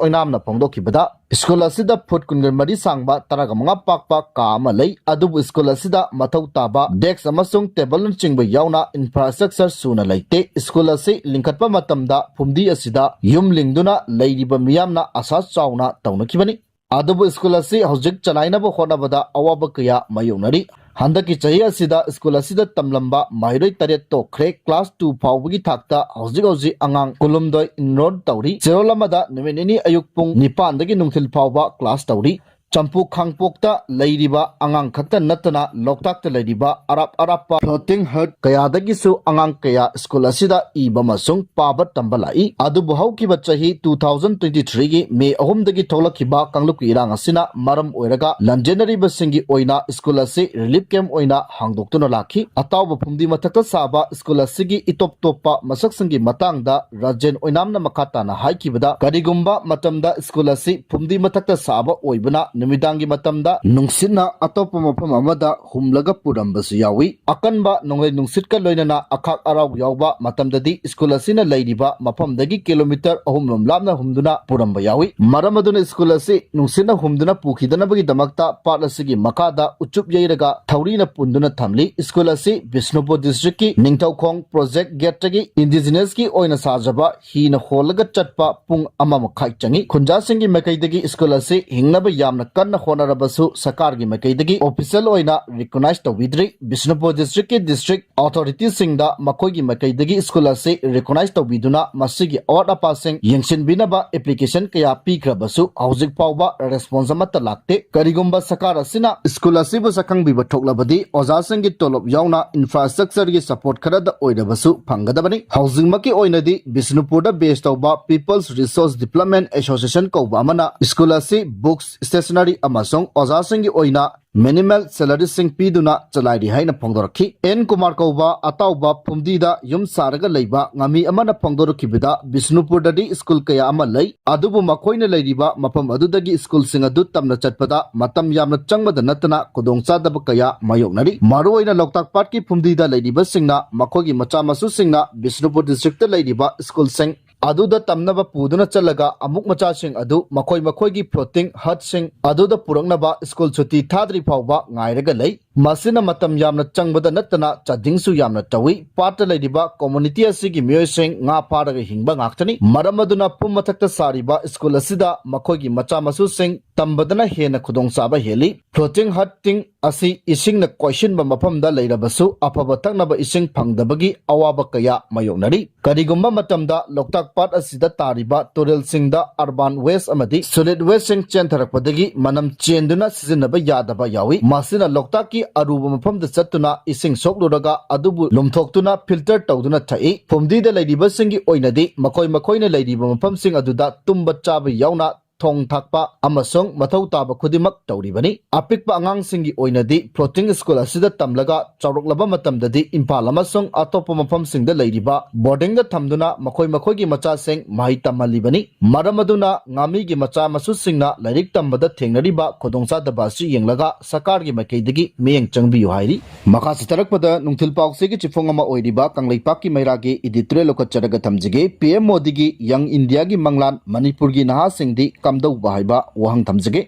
ꯑꯣꯏꯅꯥꯝꯅ ꯐꯣꯡꯗꯣꯛꯈꯤꯕꯗ, school ꯑꯁꯤꯗ foot ꯀꯨꯟꯃꯔꯤ ꯁꯥꯡꯕ, ꯇꯔꯥꯃꯉꯥ ꯄꯥꯛꯄ ꯀꯥ ꯑꯃ ꯂꯩ, ꯑꯗꯨꯕꯨ school ꯑꯁꯤꯗ ꯃꯊꯧ ꯇꯥꯕ desk ꯑꯃꯁꯨꯡ table ꯅꯆꯤꯡꯕ ꯌꯥꯎꯅ infrastructure ꯁꯨꯅ ꯂꯩꯇꯦ꯫ School ꯑꯁꯤ ꯂꯤꯡꯈꯠꯄ ꯃꯇꯝꯗ ꯐꯨꯝꯗꯤ ꯑꯁꯤꯗ ꯌꯨꯝ ꯂꯤꯡꯗꯨꯅ ꯂꯩꯔꯤꯕ ꯃꯤꯌꯥꯝꯅ ꯑꯁꯥ ꯆꯥꯎꯅ ꯇꯧꯅꯈꯤꯕꯅꯤ꯫ ꯑꯗꯨꯕꯨ school ꯑꯁꯤ ꯍꯧꯖꯤꯛ ꯆꯂꯥꯏꯅꯕ ꯍꯣꯠꯅꯕꯗ ꯑꯋꯥꯕ ꯀꯌꯥ ꯃꯥꯌꯣꯛꯅꯔꯤ꯫ ꯍꯟꯗꯛꯀꯤ ꯆꯍꯤ ꯑꯁꯤꯗ school ꯑꯁꯤꯗ ꯇꯝꯂꯝꯕ ꯃꯍꯩꯔꯣꯏ ꯇꯔꯦꯠ ꯇꯣꯛꯈ꯭ꯔꯦ꯫ Class two ꯐꯥꯎꯕꯒꯤ ꯊꯥꯛꯇ ꯍꯧꯖꯤꯛ ꯍꯧꯖꯤꯛ ꯑꯉꯥꯡ ꯀꯨꯟꯍꯨꯝꯗꯣꯏ enroll ꯇꯧꯔꯤ꯫ ꯆꯦꯔꯣꯜ ꯑꯃꯗ ꯅꯨꯃꯤꯠ ꯅꯤꯅꯤ ꯑꯌꯨꯛ ꯄꯨꯡ ꯅꯤꯄꯥꯟꯗꯒꯤ ꯅꯨꯡꯊꯤꯜ ꯐꯥꯎꯕ class ꯇꯧꯔꯤ꯫ ꯆꯝꯄꯨ ꯈꯥꯡꯄꯣꯛꯇ ꯂꯩꯔꯤꯕ ꯑꯉꯥꯡ ꯈꯛꯇ ꯅꯠꯇꯅ ꯂꯣꯛꯇꯥꯛꯇ ꯂꯩꯔꯤꯕ ꯑꯔꯥꯞ ꯑꯔꯥꯞꯄ floating hut ꯀꯌꯥꯗꯒꯤꯁꯨ ꯑꯉꯥꯡ ꯀꯌꯥ school ꯑꯁꯤꯗ ꯏꯕ ꯑꯃꯁꯨꯡ ꯄꯥꯕ ꯇꯝꯕ ꯂꯥꯛꯏ꯫ ꯑꯗꯨꯕꯨ ꯍꯧꯈꯤꯕ ꯆꯍꯤ two thousand twenty three ꯒꯤ ꯃꯦ ꯑꯍꯨꯝꯗꯒꯤ ꯊꯣꯛꯂꯛꯈꯤꯕ ꯀꯥꯡꯂꯨꯞꯀꯤ ꯏꯔꯥꯡ ꯑꯁꯤꯅ ꯃꯔꯝ ꯑꯣꯏꯔꯒ ꯂꯝꯖꯦꯟꯅꯔꯤꯕꯁꯤꯡꯒꯤ ꯑꯣꯏꯅ school ꯑꯁꯤ relief camp ꯑꯣꯏꯅ ꯍꯥꯡꯗꯣꯛꯇꯨꯅ ꯂꯥꯛꯈꯤ꯫ ꯑꯇꯥꯎꯕ ꯐꯨꯝꯗꯤ ꯃꯊꯛꯇ ꯁꯥꯕ school ꯑꯁꯤꯒꯤ ꯏꯇꯣꯞ ꯇꯣꯞꯄ ꯃꯁꯛꯁꯤꯡꯒꯤ ꯃꯇꯥꯡꯗ ꯔꯥꯖꯦꯟ ꯑꯣꯏꯅꯥꯝꯅ ꯃꯈꯥ ꯇꯥꯅ ꯍꯥꯏꯈꯤꯕꯗ, ꯀꯔꯤꯒꯨꯝꯕ ꯃꯇꯝꯗ school ꯑꯁꯤ ꯐꯨꯝꯗꯤ ꯃꯊꯛꯇ ꯁꯥꯕ ꯑꯣꯏꯕꯅ ꯅꯨꯃꯤꯗꯥꯡꯒꯤ ꯃꯇꯝꯗ ꯅꯨꯡꯁꯤꯠꯅ ꯑꯇꯣꯞꯄ ꯃꯐꯝ ꯑꯃꯗ ꯍꯨꯝꯂꯒ ꯄꯨꯔꯝꯕꯁꯨ ꯌꯥꯎꯏ꯫ ꯑꯀꯟꯕ ꯅꯣꯡꯂꯩ ꯅꯨꯡꯁꯤꯠꯀ ꯂꯣꯏꯅꯅ ꯑꯈꯥꯛ ꯑꯔꯥꯎ ꯌꯥꯎꯕ ꯃꯇꯝꯗꯗꯤ school ꯑꯁꯤꯅ ꯂꯩꯔꯤꯕ ꯃꯐꯝꯗꯒꯤ kilometre ꯑꯍꯨꯝ ꯔꯣꯝ ꯂꯥꯞꯅ ꯍꯨꯝꯗꯨꯅ ꯄꯨꯔꯝꯕ ꯌꯥꯎꯏ꯫ ꯃꯔꯝ ꯑꯗꯨꯅ school ꯑꯁꯤ ꯅꯨꯡꯁꯤꯠꯅ ꯍꯨꯝꯗꯨꯅ ꯄꯨꯈꯤꯗꯅꯕꯒꯤꯗꯃꯛꯇ ꯄꯥꯠ ꯑꯁꯤꯒꯤ ꯃꯈꯥꯗ ꯎꯆꯨꯞ ꯌꯩꯔꯒ ꯊꯧꯔꯤꯅ ꯄꯨꯟꯗꯨꯅ ꯊꯝꯂꯤ꯫ School ꯑꯁꯤ ꯕꯤꯁꯅꯨꯄꯨꯔ district ꯀꯤ ꯅꯤꯡꯊꯧꯈꯣꯡ project gate ꯇꯒꯤ indigenous ꯀꯤ ꯑꯣꯏꯅ ꯁꯥꯖꯕ ꯍꯤꯅ ꯍꯣꯜꯂꯒ ꯆꯠꯄ ꯄꯨꯡ ꯑꯃ ꯃꯈꯥꯏ ꯆꯪꯏ꯫ ꯈꯨꯟꯖꯥꯁꯤꯡꯒꯤ ꯃꯥꯏꯀꯩꯗꯒꯤ school ꯑꯁꯤ ꯍꯤꯡꯅꯕ ꯌꯥꯝꯅ ꯀꯟꯅ ꯍꯣꯠꯅꯔꯕꯁꯨ ꯁꯔꯀꯥꯔꯒꯤ ꯃꯥꯏꯀꯩꯗꯒꯤ official ꯑꯣꯏꯅ recognize ꯇꯧꯕꯤꯗ꯭ꯔꯤ꯫ ꯕꯤꯁꯅꯨꯄꯨꯔ district ꯀꯤ district authority ꯁꯤꯡꯗ ꯃꯈꯣꯏꯒꯤ ꯃꯥꯏꯀꯩꯗꯒꯤ school ꯑꯁꯤ recognize ꯇꯧꯕꯤꯗꯨꯅ ꯃꯁꯤꯒꯤ ꯑꯋꯥꯠ ꯑꯄꯥꯁꯤꯡ ꯌꯦꯡꯁꯤꯟꯕꯤꯅꯕ application ꯀꯌꯥ ꯄꯤꯈ꯭ꯔꯕꯁꯨ ꯍꯧꯖꯤꯛ ꯐꯥꯎꯕ response ꯑꯃꯠꯇ ꯂꯥꯛꯇꯦ꯫ ꯀꯔꯤꯒꯨꯝꯕ ꯁꯔꯀꯥꯔ ꯑꯁꯤꯅ school ꯑꯁꯤꯕꯨ ꯁꯛꯈꯪꯕꯤꯕ ꯊꯣꯛꯂꯕꯗꯤ ꯑꯣꯖꯥꯁꯤꯡꯒꯤ ꯇꯣꯂꯣꯞ ꯌꯥꯎꯅ infrastructure ꯒꯤ support ꯈꯔꯗ ꯑꯣꯏꯔꯕꯁꯨ ꯐꯪꯒꯗꯕꯅꯤ꯫ ꯍꯧꯖꯤꯛꯃꯛꯀꯤ ꯑꯣꯏꯅꯗꯤ ꯕꯤꯁꯅꯨꯄꯨꯔꯗ base ꯇꯧꯕ People's Resource Development Association ꯀꯧꯕ ꯑꯃꯅ school ꯑꯁꯤ books, stationery ꯁꯦꯂꯔꯤ ꯑꯃꯁꯨꯡ ꯑꯣꯖꯥꯁꯤꯡꯒꯤ ꯑꯣꯏꯅ ꯃꯤꯅꯤꯃꯦꯜ ꯁꯦꯂꯔꯤꯁꯤꯡ ꯄꯤꯗꯨꯅ ꯆꯂꯥꯏꯔꯤ ꯍꯥꯏꯅ ꯐꯣꯡꯗꯣꯔꯛꯈꯤ꯫ ꯑꯦꯟ ꯀꯨꯃꯥꯔ ꯀꯧꯕ ꯑꯇꯥꯎꯕ ꯐꯨꯝꯗꯤꯗ ꯌꯨꯝ ꯁꯥꯔꯒ ꯂꯩꯕ ꯉꯥꯃꯤ ꯑꯃꯅ ꯐꯣꯡꯗꯣꯔꯛꯈꯤꯕꯗ, ꯕꯤꯁꯅꯨꯄꯨꯔꯗꯗꯤ ꯁ꯭ꯀꯨꯜ ꯀꯌꯥ ꯑꯃ ꯂꯩ, ꯑꯗꯨꯕꯨ ꯃꯈꯣꯏꯅ ꯂꯩꯔꯤꯕ ꯃꯐꯝ ꯑꯗꯨꯗꯒꯤ ꯁ꯭ꯀꯨꯜꯁꯤꯡ ꯑꯗꯨ ꯇꯝꯅ ꯆꯠꯄꯗ ꯃꯇꯝ ꯌꯥꯝꯅ ꯆꯪꯕꯗ ꯅꯠꯇꯅ ꯈꯨꯗꯣꯡꯆꯥꯗꯕ ꯀꯌꯥ ꯃꯥꯌꯣꯛꯅꯔꯤ꯫ ꯃꯔꯨꯑꯣꯏꯅ ꯂꯣꯛꯇꯥꯛ ꯄꯥꯠꯀꯤ ꯐꯨꯝꯗꯤꯗ ꯂꯩꯔꯤꯕꯁꯤꯡꯅ ꯃꯈꯣꯏꯒꯤ ꯃꯆꯥ ꯃꯁꯨꯁꯤꯡꯅ ꯕꯤꯁꯅꯨꯄꯨꯔ ꯗꯤꯁꯇ꯭ꯔꯤꯛꯇ ꯂꯩꯔꯤꯕ ꯁ꯭ꯀꯨꯜꯁꯤꯡ ꯑꯗꯨꯗ ꯇꯝꯅꯕ ꯄꯨꯗꯨꯅ ꯆꯠꯂꯒ ꯑꯃꯨꯛ ꯃꯆꯥꯁꯤꯡ ꯑꯗꯨ ꯃꯈꯣꯏ ꯃꯈꯣꯏꯒꯤ ꯐ꯭ꯂꯣꯇꯤꯡ ꯍꯠꯁꯤꯡ ꯑꯗꯨꯗ ꯄꯨꯔꯛꯅꯕ ꯁ꯭ꯀꯨꯜ ꯁꯨꯇꯤ ꯊꯥꯗ꯭ꯔꯤ ꯐꯥꯎꯕ ꯉꯥꯏꯔꯒ ꯂꯩ꯫ ꯃꯁꯤꯅ ꯃꯇꯝ ꯌꯥꯝꯅ ꯆꯪꯕꯗ ꯅꯠꯇꯅ ꯆꯥꯗꯤꯡꯁꯨ ꯌꯥꯝꯅ ꯇꯧꯏ꯫ ꯄꯥꯠꯇ ꯂꯩꯔꯤꯕ ꯀꯝꯃꯨꯅꯤꯇꯤ ꯑꯁꯤꯒꯤ ꯃꯤꯑꯣꯏꯁꯤꯡ ꯉꯥ ꯐꯥꯔꯒ ꯍꯤꯡꯕ ꯉꯥꯛꯇꯅꯤ꯫ ꯃꯔꯝ ꯑꯗꯨꯅ ꯐꯨꯝ ꯃꯊꯛꯇ ꯁꯥꯔꯤꯕ ꯁ꯭ꯀꯨꯜ ꯑꯁꯤꯗ ꯃꯈꯣꯏꯒꯤ ꯃꯆꯥ ꯃꯁꯨꯁꯤꯡ ꯇꯝꯕꯗꯅ ꯍꯦꯟꯅ ꯈꯨꯗꯣꯡꯆꯥꯕ ꯍꯦꯜꯂꯤ꯫ ꯐ꯭ꯂꯣꯇꯤꯡ ꯍꯠꯁꯤꯡ ꯑꯁꯤ ꯏꯁꯤꯡꯅ ꯀꯣꯏꯁꯤꯟꯕ ꯃꯐꯝꯗ ꯂꯩꯔꯕꯁꯨ ꯑꯐꯕ ꯊꯛꯅꯕ ꯏꯁꯤꯡ ꯐꯪꯗꯕꯒꯤ ꯑꯋꯥꯕ ꯀꯌꯥ ꯃꯥꯌꯣꯛꯅꯔꯤ꯫ ꯀꯔꯤꯒꯨꯝꯕ ꯃꯇꯝꯗ ꯂꯣꯛꯇꯥꯛ ꯄꯥꯠ ꯑꯁꯤꯗ ꯇꯥꯔꯤꯕ ꯇꯨꯔꯦꯜꯁꯤꯡꯗ ꯑꯔꯕꯥꯟ ꯋꯦꯁ ꯑꯃꯗꯤ ꯁꯣꯂꯤꯗ ꯋꯦꯁꯁꯤꯡ ꯆꯦꯟꯊꯔꯛꯄꯗꯒꯤ ꯃꯅꯝ ꯆꯦꯟꯗꯨꯅ ꯁꯤꯖꯤꯟꯅꯕ ꯌꯥꯗꯕ ꯌꯥꯎꯏ꯫ ꯃꯁꯤꯅ ꯂꯣꯛꯇꯥꯛꯀꯤ ꯑꯔꯨꯕ ꯃꯐꯝꯗ ꯆꯠꯇꯨꯅ ꯏꯁꯤꯡ ꯁꯣꯛꯂꯨꯔꯒ ꯑꯗꯨꯕꯨ ꯂꯨꯝꯊꯣꯛꯇꯨꯅ ꯐꯤꯜꯇꯔ ꯇꯧꯗꯨꯅ ꯊꯛꯏ꯫ ꯐꯨꯝꯗꯤꯗ ꯂꯩꯔꯤꯕꯁꯤꯡꯒꯤ ꯑꯣꯏꯅꯗꯤ ꯃꯈꯣꯏ ꯃꯈꯣꯏꯅ ꯂꯩꯔꯤꯕ ꯃꯐꯝꯁꯤꯡ ꯑꯗꯨꯗ ꯇꯨꯝꯕ ꯆꯥꯕ ꯌꯥꯎꯅ ꯊꯣꯡ ꯊꯥꯛꯄ ꯑꯃꯁꯨꯡ ꯃꯊꯧ ꯇꯥꯕ ꯈꯨꯗꯤꯡꯃꯛ ꯇꯧꯔꯤꯕꯅꯤ꯫ ꯑꯄꯤꯛꯄ ꯑꯉꯥꯡꯁꯤꯡꯒꯤ ꯑꯣꯏꯅꯗꯤ ꯐ꯭ꯂꯣꯇꯤꯡ ꯁ꯭ꯀꯨꯜ ꯑꯁꯤꯗ ꯇꯝꯂꯒ ꯆꯥꯎꯔꯛꯂꯕ ꯃꯇꯝꯗꯗꯤ ꯏꯝꯐꯥꯜ ꯑꯃꯁꯨꯡ ꯑꯇꯣꯞꯄ ꯃꯐꯝꯁꯤꯡꯗ ꯂꯩꯔꯤꯕ ꯕꯣꯔꯗꯤꯡꯗ ꯊꯝꯗꯨꯅ ꯃꯈꯣꯏ ꯃꯈꯣꯏꯒꯤ ꯃꯆꯥꯁꯤꯡ ꯃꯍꯩ ꯇꯝꯍꯜꯂꯤꯕꯅꯤ꯫ ꯃꯔꯝ ꯑꯗꯨꯅ ꯉꯥꯃꯤꯒꯤ ꯃꯆꯥ ꯃꯁꯨꯁꯤꯡꯅ ꯂꯥꯏꯔꯤꯛ ꯇꯝꯕꯗ ꯊꯦꯡꯅꯔꯤꯕ ꯈꯨꯗꯣꯡꯆꯥꯗꯕ ꯑꯁꯤ ꯌꯦꯡꯂꯒ ꯁꯔꯀꯥꯔꯒꯤ ꯃꯥꯏꯀꯩꯗꯒꯤ ꯃꯤꯠꯌꯦꯡ ꯆꯪꯕꯤꯌꯨ ꯍꯥꯏꯔꯤ꯫ ꯃꯈꯥ ꯆꯠꯊꯔꯛꯄꯗ ꯅꯨꯡꯊꯤꯜ ꯄꯥꯎꯆꯦꯒꯤ ꯆꯤꯐꯣꯡ ꯑꯃ ꯑꯣꯏꯔꯤꯕ ꯀꯪꯂꯩꯄꯥꯛꯀꯤ ꯃꯩꯔꯥꯒꯤ editorial ꯂꯧꯈꯠꯆꯔꯒ ꯊꯝꯖꯒꯦ꯫ ꯄꯤ ꯑꯦꯝ ꯃꯣꯗꯤꯒꯤ ꯌꯪ ꯏꯟꯗꯤꯌꯥꯒꯤ ꯃꯪꯂꯥꯟ ꯃꯅꯤꯄꯨꯔꯒꯤ ꯅꯍꯥꯁꯤꯡꯗꯤ ꯀꯝꯗꯧꯕ ꯍꯥꯏꯕ ꯋꯥꯍꯪ ꯊꯝꯖꯒꯦ꯫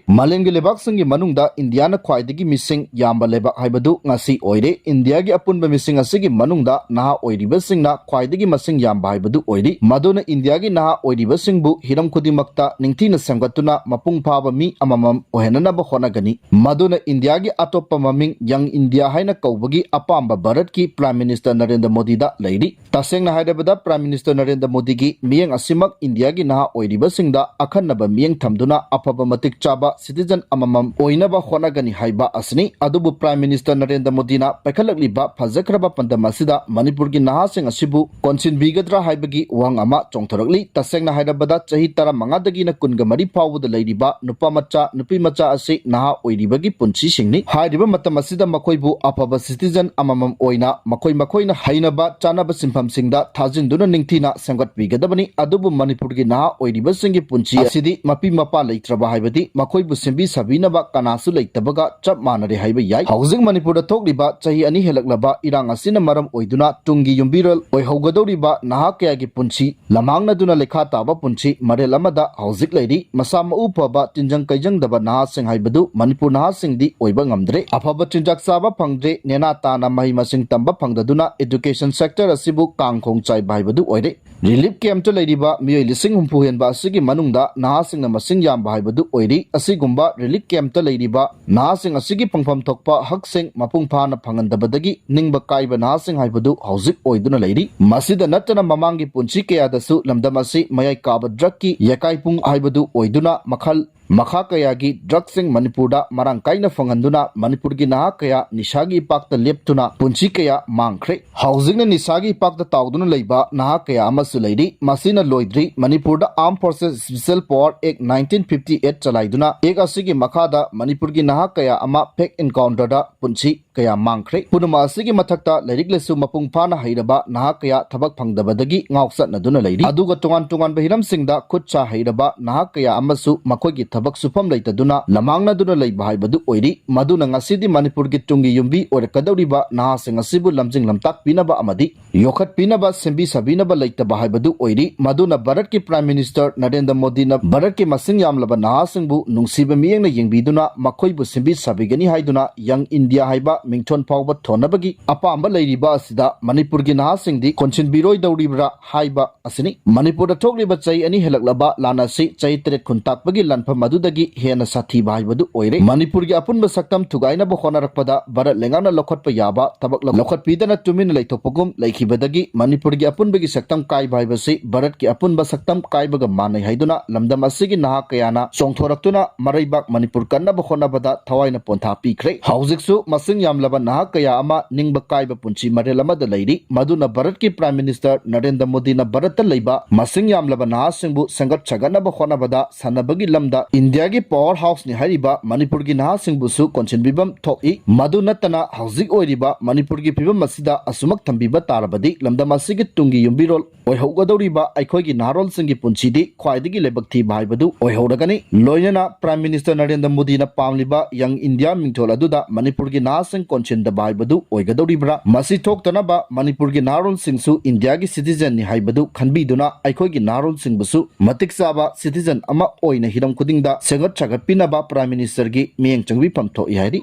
ꯃꯥꯂꯦꯝꯒꯤ ꯂꯩꯕꯥꯛꯁꯤꯡꯒꯤ ꯃꯅꯨꯡꯗ ꯏꯟꯗꯤꯌꯥꯅ ꯈ꯭ꯋꯥꯏꯗꯒꯤ ꯃꯤꯁꯤꯡ ꯌꯥꯝꯕ ꯂꯩꯕꯥꯛ ꯍꯥꯏꯕꯗꯨ ꯉꯁꯤ ꯑꯣꯏꯔꯦ꯫ ꯏꯟꯗꯤꯌꯥꯒꯤ ꯑꯄꯨꯟꯕ ꯃꯤꯁꯤꯡ ꯑꯁꯤꯒꯤ ꯃꯅꯨꯡꯗ ꯅꯍꯥ ꯑꯣꯏꯔꯤꯕꯁꯤꯡꯅ ꯈ꯭ꯋꯥꯏꯗꯒꯤ ꯃꯁꯤꯡ ꯌꯥꯝꯕ ꯍꯥꯏꯕꯗꯨ ꯑꯣꯏꯔꯤ꯫ ꯃꯗꯨꯅ ꯏꯟꯗꯤꯌꯥꯒꯤ ꯅꯍꯥ ꯑꯣꯏꯔꯤꯕꯁꯤꯡꯕꯨ ꯍꯤꯔꯝ ꯈꯨꯗꯤꯡꯃꯛꯇ ꯅꯤꯡꯊꯤꯅ ꯁꯦꯝꯒꯠꯇꯨꯅ ꯃꯄꯨꯡ ꯐꯥꯕ ꯃꯤ ꯑꯃꯃꯝ ꯑꯣꯏꯍꯟꯅꯅꯕ ꯍꯣꯠꯅꯒꯅꯤ꯫ ꯃꯗꯨꯅ ꯏꯟꯗꯤꯌꯥꯒꯤ ꯑꯇꯣꯞꯄ ꯃꯃꯤꯡ ꯌꯪ ꯏꯟꯗꯤꯌꯥ ꯍꯥꯏꯅ ꯀꯧꯕꯒꯤ ꯑꯄꯥꯝꯕ ꯚꯥꯔꯠꯀꯤ Prime Minister ꯅꯔꯦꯟꯗ꯭ꯔ ꯃꯣꯗꯤꯗ ꯂꯩꯔꯤ꯫ ꯇꯁꯦꯡꯅ ꯍꯥꯏꯔꯕꯗ, Prime Minister ꯅꯔꯦꯟꯗ꯭ꯔ ꯃꯣꯗꯤꯒꯤ ꯃꯤꯠꯌꯦꯡ ꯑꯁꯤꯃꯛ ꯏꯟꯗꯤꯌꯥꯒꯤ ꯅꯍꯥ ꯑꯣꯏꯔꯤꯕꯁꯤꯡꯗ ꯑꯈꯟꯅꯕ ꯃꯤꯠꯌꯦꯡ ꯊꯝꯗꯨꯅ ꯑꯐꯕ ꯃꯇꯤꯛ ꯆꯥꯕ citizen ꯑꯃꯃꯝ ꯑꯣꯏꯅꯕ ꯍꯣꯠꯅꯒꯅꯤ ꯍꯥꯏꯕ ꯑꯁꯤꯅꯤ꯫ ꯑꯗꯨꯕꯨ Prime Minister ꯅꯔꯦꯟꯗ꯭ꯔ ꯃꯣꯗꯤꯅ ꯄꯥꯏꯈꯠꯂꯛꯂꯤꯕ ꯐꯖꯈ꯭ꯔꯕ ꯄꯥꯟꯗꯝ ꯑꯁꯤꯗ ꯃꯅꯤꯄꯨꯔꯒꯤ ꯅꯍꯥꯁꯤꯡ ꯑꯁꯤꯕꯨ ꯀꯣꯟꯁꯤꯟꯕꯤꯒꯗ꯭ꯔꯥ ꯍꯥꯏꯕꯒꯤ ꯋꯥꯍꯪ ꯑꯃ ꯆꯣꯡꯊꯣꯔꯛꯂꯤ꯫ ꯇꯁꯦꯡꯅ ꯍꯥꯏꯔꯕꯗ ꯆꯍꯤ ꯇꯔꯥꯃꯉꯥꯗꯒꯤꯅ ꯀꯨꯟꯒ ꯃꯔꯤ ꯐꯥꯎꯕꯗ ꯂꯩꯔꯤꯕ ꯅꯨꯄꯥ ꯃꯆꯥ, ꯅꯨꯄꯤ ꯃꯆꯥ ꯑꯁꯤ ꯅꯍꯥ ꯑꯣꯏꯔꯤꯕꯒꯤ ꯄꯨꯟꯁꯤꯁꯤꯡꯅꯤ꯫ ꯍꯥꯏꯔꯤꯕ ꯃꯇꯝ ꯑꯁꯤꯗ ꯃꯈꯣꯏꯕꯨ ꯑꯐꯕ citizen ꯑꯃꯃꯝ ꯑꯣꯏꯅ ꯃꯈꯣꯏ ꯃꯈꯣꯏꯅ ꯍꯩꯅꯕ ꯆꯥꯅꯕ ꯁꯤꯟꯐꯝꯁꯤꯡꯗ ꯊꯥꯖꯤꯟꯗꯨꯅ ꯅꯤꯡꯊꯤꯅ ꯁꯦꯝꯒꯠꯄꯤꯒꯗꯕꯅꯤ꯫ ꯑꯗꯨꯕꯨ ꯃꯅꯤꯄꯨꯔꯒꯤ ꯅꯍꯥ ꯑꯣꯏꯔꯤꯕꯁꯤꯡꯒꯤ ꯄꯨꯟꯁꯤ ꯑꯁꯤꯗꯤ ꯃꯄꯤ ꯃꯄꯥ ꯂꯩꯇ꯭ꯔꯕ ꯍꯥꯏꯕꯗꯤ ꯃꯈꯣꯏꯕꯨ ꯁꯦꯝꯕꯤ ꯁꯥꯕꯤꯅꯕ ꯀꯅꯥꯁꯨ ꯂꯩꯇꯕꯒ ꯆꯞ ꯃꯥꯟꯅꯔꯦ ꯍꯥꯏꯕ ꯌꯥꯏ꯫ ꯍꯧꯖꯤꯛ ꯃꯅꯤꯄꯨꯔꯗ ꯊꯣꯛꯂꯤꯕ ꯆꯍꯤ ꯑꯅꯤ ꯍꯦꯜꯂꯛꯂꯕ ꯏꯔꯥꯡ ꯑꯁꯤꯅ ꯃꯔꯝ ꯑꯣꯏꯗꯨꯅ ꯇꯨꯡꯒꯤ ꯌꯨꯝꯕꯤꯔꯣꯜ ꯑꯣꯏꯍꯧꯒꯗꯧꯔꯤꯕ ꯅꯍꯥ ꯀꯌꯥꯒꯤ ꯄꯨꯟꯁꯤ ꯂꯝꯍꯥꯡꯅꯗꯨꯅ ꯂꯩꯈꯥ ꯇꯥꯕ ꯄꯨꯟꯁꯤ ꯃꯔꯦꯜ ꯑꯃꯗ ꯍꯧꯖꯤꯛ ꯂꯩꯔꯤ꯫ ꯃꯁꯥ ꯃꯎ ꯐꯕ, ꯇꯤꯟꯖꯪ ꯀꯩꯖꯪꯗꯕ ꯅꯍꯥꯁꯤꯡ ꯍꯥꯏꯕꯗꯨ ꯃꯅꯤꯄꯨꯔ ꯅꯍꯥꯁꯤꯡꯗꯤ ꯑꯣꯏꯕ ꯉꯝꯗ꯭ꯔꯦ꯫ ꯑꯐꯕ ꯆꯤꯟꯖꯥꯛ ꯆꯥꯕ ꯐꯪꯗ꯭ꯔꯦ, ꯅꯦꯅꯥ ꯇꯥꯅ ꯃꯍꯩ ꯃꯁꯤꯡ ꯇꯝꯕ ꯐꯪꯗꯗꯨꯅ education sector ꯑꯁꯤꯕꯨ ꯀꯥꯡꯈꯣꯡ ꯆꯥꯏꯕ ꯍꯥꯏꯕꯗꯨ ꯑꯣꯏꯔꯦ꯫ Relief camp ꯇ ꯂꯩꯔꯤꯕ ꯃꯤꯑꯣꯏ ꯂꯤꯁꯤꯡ ꯍꯨꯝꯐꯨ ꯍꯦꯟꯕ ꯑꯁꯤꯒꯤ ꯃꯅꯨꯡꯗ ꯅꯍꯥꯁꯤꯡꯅ ꯃꯁꯤꯡ ꯌꯥꯝꯕ ꯍꯥꯏꯕꯗꯨ ꯑꯣꯏꯔꯤ꯫ ꯑꯁꯤꯒꯨꯝꯕ relief camp ꯇ ꯂꯩꯔꯤꯕ ꯅꯍꯥꯁꯤꯡ ꯑꯁꯤꯒꯤ ꯐꯪꯐꯝ ꯊꯣꯛꯄ ꯍꯛꯁꯤꯡ ꯃꯄꯨꯡ ꯐꯥꯅ ꯐꯪꯍꯟꯗꯕꯗꯒꯤ ꯅꯤꯡꯕ ꯀꯥꯏꯕ ꯅꯍꯥꯁꯤꯡ ꯍꯥꯏꯕꯗꯨ ꯍꯧꯖꯤꯛ ꯑꯣꯏꯗꯨꯅ ꯂꯩꯔꯤ꯫ ꯃꯁꯤꯗ ꯅꯠꯇꯅ ꯃꯃꯥꯡꯒꯤ ꯄꯨꯟꯁꯤ ꯀꯌꯥꯗꯁꯨ ꯂꯝꯗꯝ ꯑꯁꯤ ꯃꯌꯥꯏ ꯀꯥꯕ drug ꯀꯤ ꯌꯥꯀꯥꯏꯄꯨꯡ ꯍꯥꯏꯕꯗꯨ ꯑꯣꯏꯗꯨꯅ ꯃꯈꯜ ꯃꯈꯥ ꯀꯌꯥꯒꯤ drug ꯁꯤꯡ ꯃꯅꯤꯄꯨꯔꯗ ꯃꯔꯥꯡ ꯀꯥꯏꯅ ꯐꯪꯍꯟꯗꯨꯅ ꯃꯅꯤꯄꯨꯔꯒꯤ ꯅꯍꯥ ꯀꯌꯥ ꯅꯤꯁꯥꯒꯤ ꯏꯄꯥꯛꯇ ꯂꯦꯞꯇꯨꯅ ꯄꯨꯟꯁꯤ ꯀꯌꯥ ꯃꯥꯡꯈ꯭ꯔꯦ꯫ ꯍꯧꯖꯤꯛꯅ ꯅꯤꯁꯥꯒꯤ ꯏꯄꯥꯛꯇ ꯇꯥꯎꯗꯨꯅ ꯂꯩꯕ ꯅꯍꯥ ꯀꯌꯥ ꯑꯃꯁꯨ ꯂꯩꯔꯤ꯫ ꯃꯁꯤꯅ ꯂꯣꯏꯗ꯭ꯔꯤ꯫ ꯃꯅꯤꯄꯨꯔꯗ Armed Forces Special Power Act nineteen fifty eight ꯆꯂꯥꯏꯗꯨꯅ act ꯑꯁꯤꯒꯤ ꯃꯈꯥꯗ ꯃꯅꯤꯄꯨꯔꯒꯤ ꯅꯍꯥ ꯀꯌꯥ ꯑꯃ fake encounter ꯗ ꯄꯨꯟꯁꯤ ꯀꯌꯥ ꯃꯥꯡꯈ꯭ꯔꯦ꯫ ꯄꯨꯝꯅꯃꯛ ꯑꯁꯤꯒꯤ ꯃꯊꯛꯇ ꯂꯥꯏꯔꯤꯛ ꯂꯥꯏꯁꯨ ꯃꯄꯨꯡ ꯐꯥꯅ ꯍꯩꯔꯕ ꯅꯍꯥ ꯀꯌꯥ ꯊꯕꯛ ꯐꯪꯗꯕꯗꯒꯤ ꯉꯥꯎꯆꯠꯅꯗꯨꯅ ꯂꯩꯔꯤ꯫ ꯑꯗꯨꯒ ꯇꯣꯉꯥꯟ ꯇꯣꯉꯥꯟꯕ ꯍꯤꯔꯝꯁꯤꯡꯗ ꯈꯨꯠ ꯁꯥ ꯍꯩꯔꯕ ꯅꯍꯥ ꯀꯌꯥ ꯑꯃꯁꯨ ꯃꯈꯣꯏꯒꯤ ꯊꯕꯛ ꯁꯨꯐꯝ ꯂꯩꯇꯗꯨꯅ ꯂꯝꯃꯥꯡꯅꯗꯨꯅ ꯂꯩꯕ ꯍꯥꯏꯕꯗꯨ ꯑꯣꯏꯔꯤ꯫ ꯃꯗꯨꯅ ꯉꯁꯤꯗꯤ ꯃꯅꯤꯄꯨꯔꯒꯤ ꯇꯨꯡꯒꯤ ꯌꯨꯝꯕꯤ ꯑꯣꯏꯔꯛꯀꯗꯧꯔꯤꯕ ꯅꯍꯥꯁꯤꯡ ꯑꯁꯤꯕꯨ ꯂꯝꯖꯤꯡ ꯂꯝꯇꯥꯛꯄꯤꯅꯕ ꯑꯃꯗꯤ ꯌꯣꯛꯈꯠꯄꯤꯅꯕ, ꯁꯦꯝꯕꯤ ꯁꯥꯕꯤꯅꯕ ꯂꯩꯇꯕ ꯍꯥꯏꯕꯗꯨ ꯑꯣꯏꯔꯤ꯫ ꯃꯗꯨꯅ ꯚꯥꯔꯠꯀꯤ Prime Minister ꯅꯔꯦꯟꯗ꯭ꯔ ꯃꯣꯗꯤꯅ ꯚꯥꯔꯠꯀꯤ ꯃꯁꯤꯡ ꯌꯥꯝꯂꯕ ꯅꯍꯥꯁꯤꯡꯕꯨ ꯅꯨꯡꯁꯤꯕ ꯃꯤꯠꯌꯦꯡꯅ ꯌꯦꯡꯕꯤꯗꯨꯅ ꯃꯈꯣꯏꯕꯨ ꯁꯦꯝꯕꯤ ꯁꯥꯕꯤꯒꯅꯤ ꯍꯥꯏꯗꯨꯅ Young India ꯍꯥꯏꯕ ꯃꯤꯡꯊꯣꯟ ꯐꯥꯎꯕ ꯊꯣꯟꯅꯕꯒꯤ ꯑꯄꯥꯝꯕ ꯂꯩꯔꯤꯕ ꯑꯁꯤꯗ ꯃꯅꯤꯄꯨꯔꯒꯤ ꯅꯍꯥꯁꯤꯡꯗꯤ ꯀꯣꯟꯁꯤꯟꯕꯤꯔꯣꯏꯗꯧꯔꯤꯕ꯭ꯔꯥ ꯍꯥꯏꯕ ꯑꯁꯤꯅꯤ꯫ ꯃꯅꯤꯄꯨꯔꯗ ꯊꯣꯛꯂꯤꯕ ꯆꯍꯤ ꯑꯅꯤ ꯍꯦꯜꯂꯛꯂꯕ ꯂꯥꯟ ꯑꯁꯤ ꯆꯍꯤ ꯇꯔꯦꯠ ꯈꯨꯟ ꯇꯥꯛꯄꯒꯤ ꯂꯥꯟꯐꯝ ꯑꯗꯨꯗꯒꯤ ꯍꯦꯟꯅ ꯁꯥꯊꯤꯕ ꯍꯥꯏꯕꯗꯨ ꯑꯣꯏꯔꯦ꯫ ꯃꯅꯤꯄꯨꯔꯒꯤ ꯑꯄꯨꯟꯕ ꯁꯛꯇꯝ ꯊꯨꯒꯥꯏꯅꯕ ꯍꯣꯠꯅꯔꯛꯄꯗ ꯚꯥꯔꯠ ꯂꯩꯉꯥꯛꯅ ꯂꯧꯈꯠꯄ ꯌꯥꯕ ꯊꯕꯛ ꯂꯧꯈꯠꯄꯤꯗꯅ ꯇꯨꯃꯤꯟꯅ ꯂꯩꯊꯣꯛꯄꯒꯨꯝ ꯂꯩꯈꯤꯕꯗꯒꯤ ꯃꯅꯤꯄꯨꯔꯒꯤ ꯑꯄꯨꯟꯕꯒꯤ ꯁꯛꯇꯝ ꯀꯥꯏꯕ ꯍꯥꯏꯕꯁꯤ ꯚꯥꯔꯠꯀꯤ ꯑꯄꯨꯟꯕ ꯁꯛꯇꯝ ꯀꯥꯏꯕꯒ ꯃꯥꯟꯅꯩ ꯍꯥꯏꯗꯨꯅ ꯂꯝꯗꯝ ꯑꯁꯤꯒꯤ ꯅꯍꯥ ꯀꯌꯥꯅ ꯆꯣꯡꯊꯣꯔꯛꯇꯨꯅ ꯃꯔꯩꯕꯥꯛ ꯃꯅꯤꯄꯨꯔ ꯀꯟꯅꯕ ꯍꯣꯠꯅꯕꯗ ꯊꯋꯥꯏꯅ ꯄꯣꯟꯊꯥ ꯄꯤꯈ꯭ꯔꯦ꯫ ꯍꯧꯖꯤꯛꯁꯨ ꯃꯁꯤꯡ ꯌꯥꯝꯂꯕ ꯅꯍꯥ ꯀꯌꯥ ꯑꯃ ꯅꯤꯡꯕ ꯀꯥꯏꯕ ꯄꯨꯟꯁꯤ ꯃꯔꯦꯜ ꯑꯃꯗ ꯂꯩꯔꯤ꯫ ꯃꯗꯨꯅ ꯚꯥꯔꯠꯀꯤ Prime Minister ꯅꯔꯦꯟꯗ꯭ꯔ ꯃꯣꯗꯤꯅ ꯚꯥꯔꯠꯇ ꯂꯩꯕ ꯃꯁꯤꯡ ꯌꯥꯝꯂꯕ ꯅꯍꯥꯁꯤꯡꯕꯨ ꯁꯦꯝꯒꯠ ꯁꯥꯒꯠꯅꯕ ꯍꯣꯠꯅꯕꯗ ꯁꯥꯟꯅꯕꯒꯤ ꯂꯝꯗ ꯏꯟꯗꯤꯌꯥꯒꯤ power houseꯅꯤ ꯍꯥꯏꯔꯤꯕ ꯃꯅꯤꯄꯨꯔꯒꯤ ꯅꯍꯥꯁꯤꯡꯕꯨꯁꯨ ꯀꯣꯟꯁꯤꯟꯕꯤꯐꯝ ꯊꯣꯛꯏ꯫ ꯃꯗꯨ ꯅꯠꯇꯅ ꯍꯧꯖꯤꯛ ꯑꯣꯏꯔꯤꯕ ꯃꯅꯤꯄꯨꯔꯒꯤ ꯐꯤꯕꯝ ꯑꯁꯤꯗ ꯑꯁꯨꯃꯛ ꯊꯝꯕꯤꯕ ꯇꯥꯔꯕꯗꯤ ꯂꯝꯗꯝ ꯑꯁꯤꯒꯤ ꯇꯨꯡꯒꯤ ꯌꯨꯝꯕꯤꯔꯣꯜ ꯑꯣꯏꯍꯧꯒꯗꯧꯔꯤꯕ ꯑꯩꯈꯣꯏꯒꯤ ꯅꯍꯥꯔꯣꯜꯁꯤꯡꯒꯤ ꯄꯨꯟꯁꯤꯗꯤ ꯈ꯭ꯋꯥꯏꯗꯒꯤ ꯂꯥꯏꯕꯛ ꯊꯤꯕ ꯍꯥꯏꯕꯗꯨ ꯑꯣꯏꯍꯧꯔꯒꯅꯤ꯫ ꯂꯣꯏꯅꯅ Prime Minister ꯅꯔꯦꯟꯗ꯭ꯔ ꯃꯣꯗꯤꯅ ꯄꯥꯝꯂꯤꯕ Young India ꯃꯤꯡꯊꯣꯜ ꯑꯗꯨꯗ ꯃꯅꯤꯄꯨꯔꯒꯤ ꯅꯍꯥꯁꯤꯡ ꯀꯣꯟꯁꯤꯟꯗꯕ ꯍꯥꯏꯕꯗꯨ ꯑꯣꯏꯒꯗꯧꯔꯤꯕ꯭ꯔꯥ? ꯃꯁꯤ ꯊꯣꯛꯇꯅꯕ ꯃꯅꯤꯄꯨꯔꯒꯤ ꯅꯍꯥꯔꯣꯜꯁꯤꯡꯁꯨ ꯏꯟꯗꯤꯌꯥꯒꯤ citizenꯅꯤ ꯍꯥꯏꯕꯗꯨ ꯈꯟꯕꯤꯗꯨꯅ ꯑꯩꯈꯣꯏꯒꯤ ꯅꯍꯥꯔꯣꯜꯁꯤꯡꯕꯨꯁꯨ ꯃꯇꯤꯛ ꯆꯥꯕ citizen ꯑꯃ ꯑꯣꯏꯅ ꯍꯤꯔꯝ ꯈꯨꯗꯤꯡꯗ ꯁꯦꯝꯒꯠ ꯁꯥꯒꯠꯄꯤꯅꯕ Prime Ministerꯒꯤ ꯃꯤꯠꯌꯦꯡ ꯆꯪꯕꯤꯐꯝ ꯊꯣꯛꯏ ꯍꯥꯏꯔꯤ꯫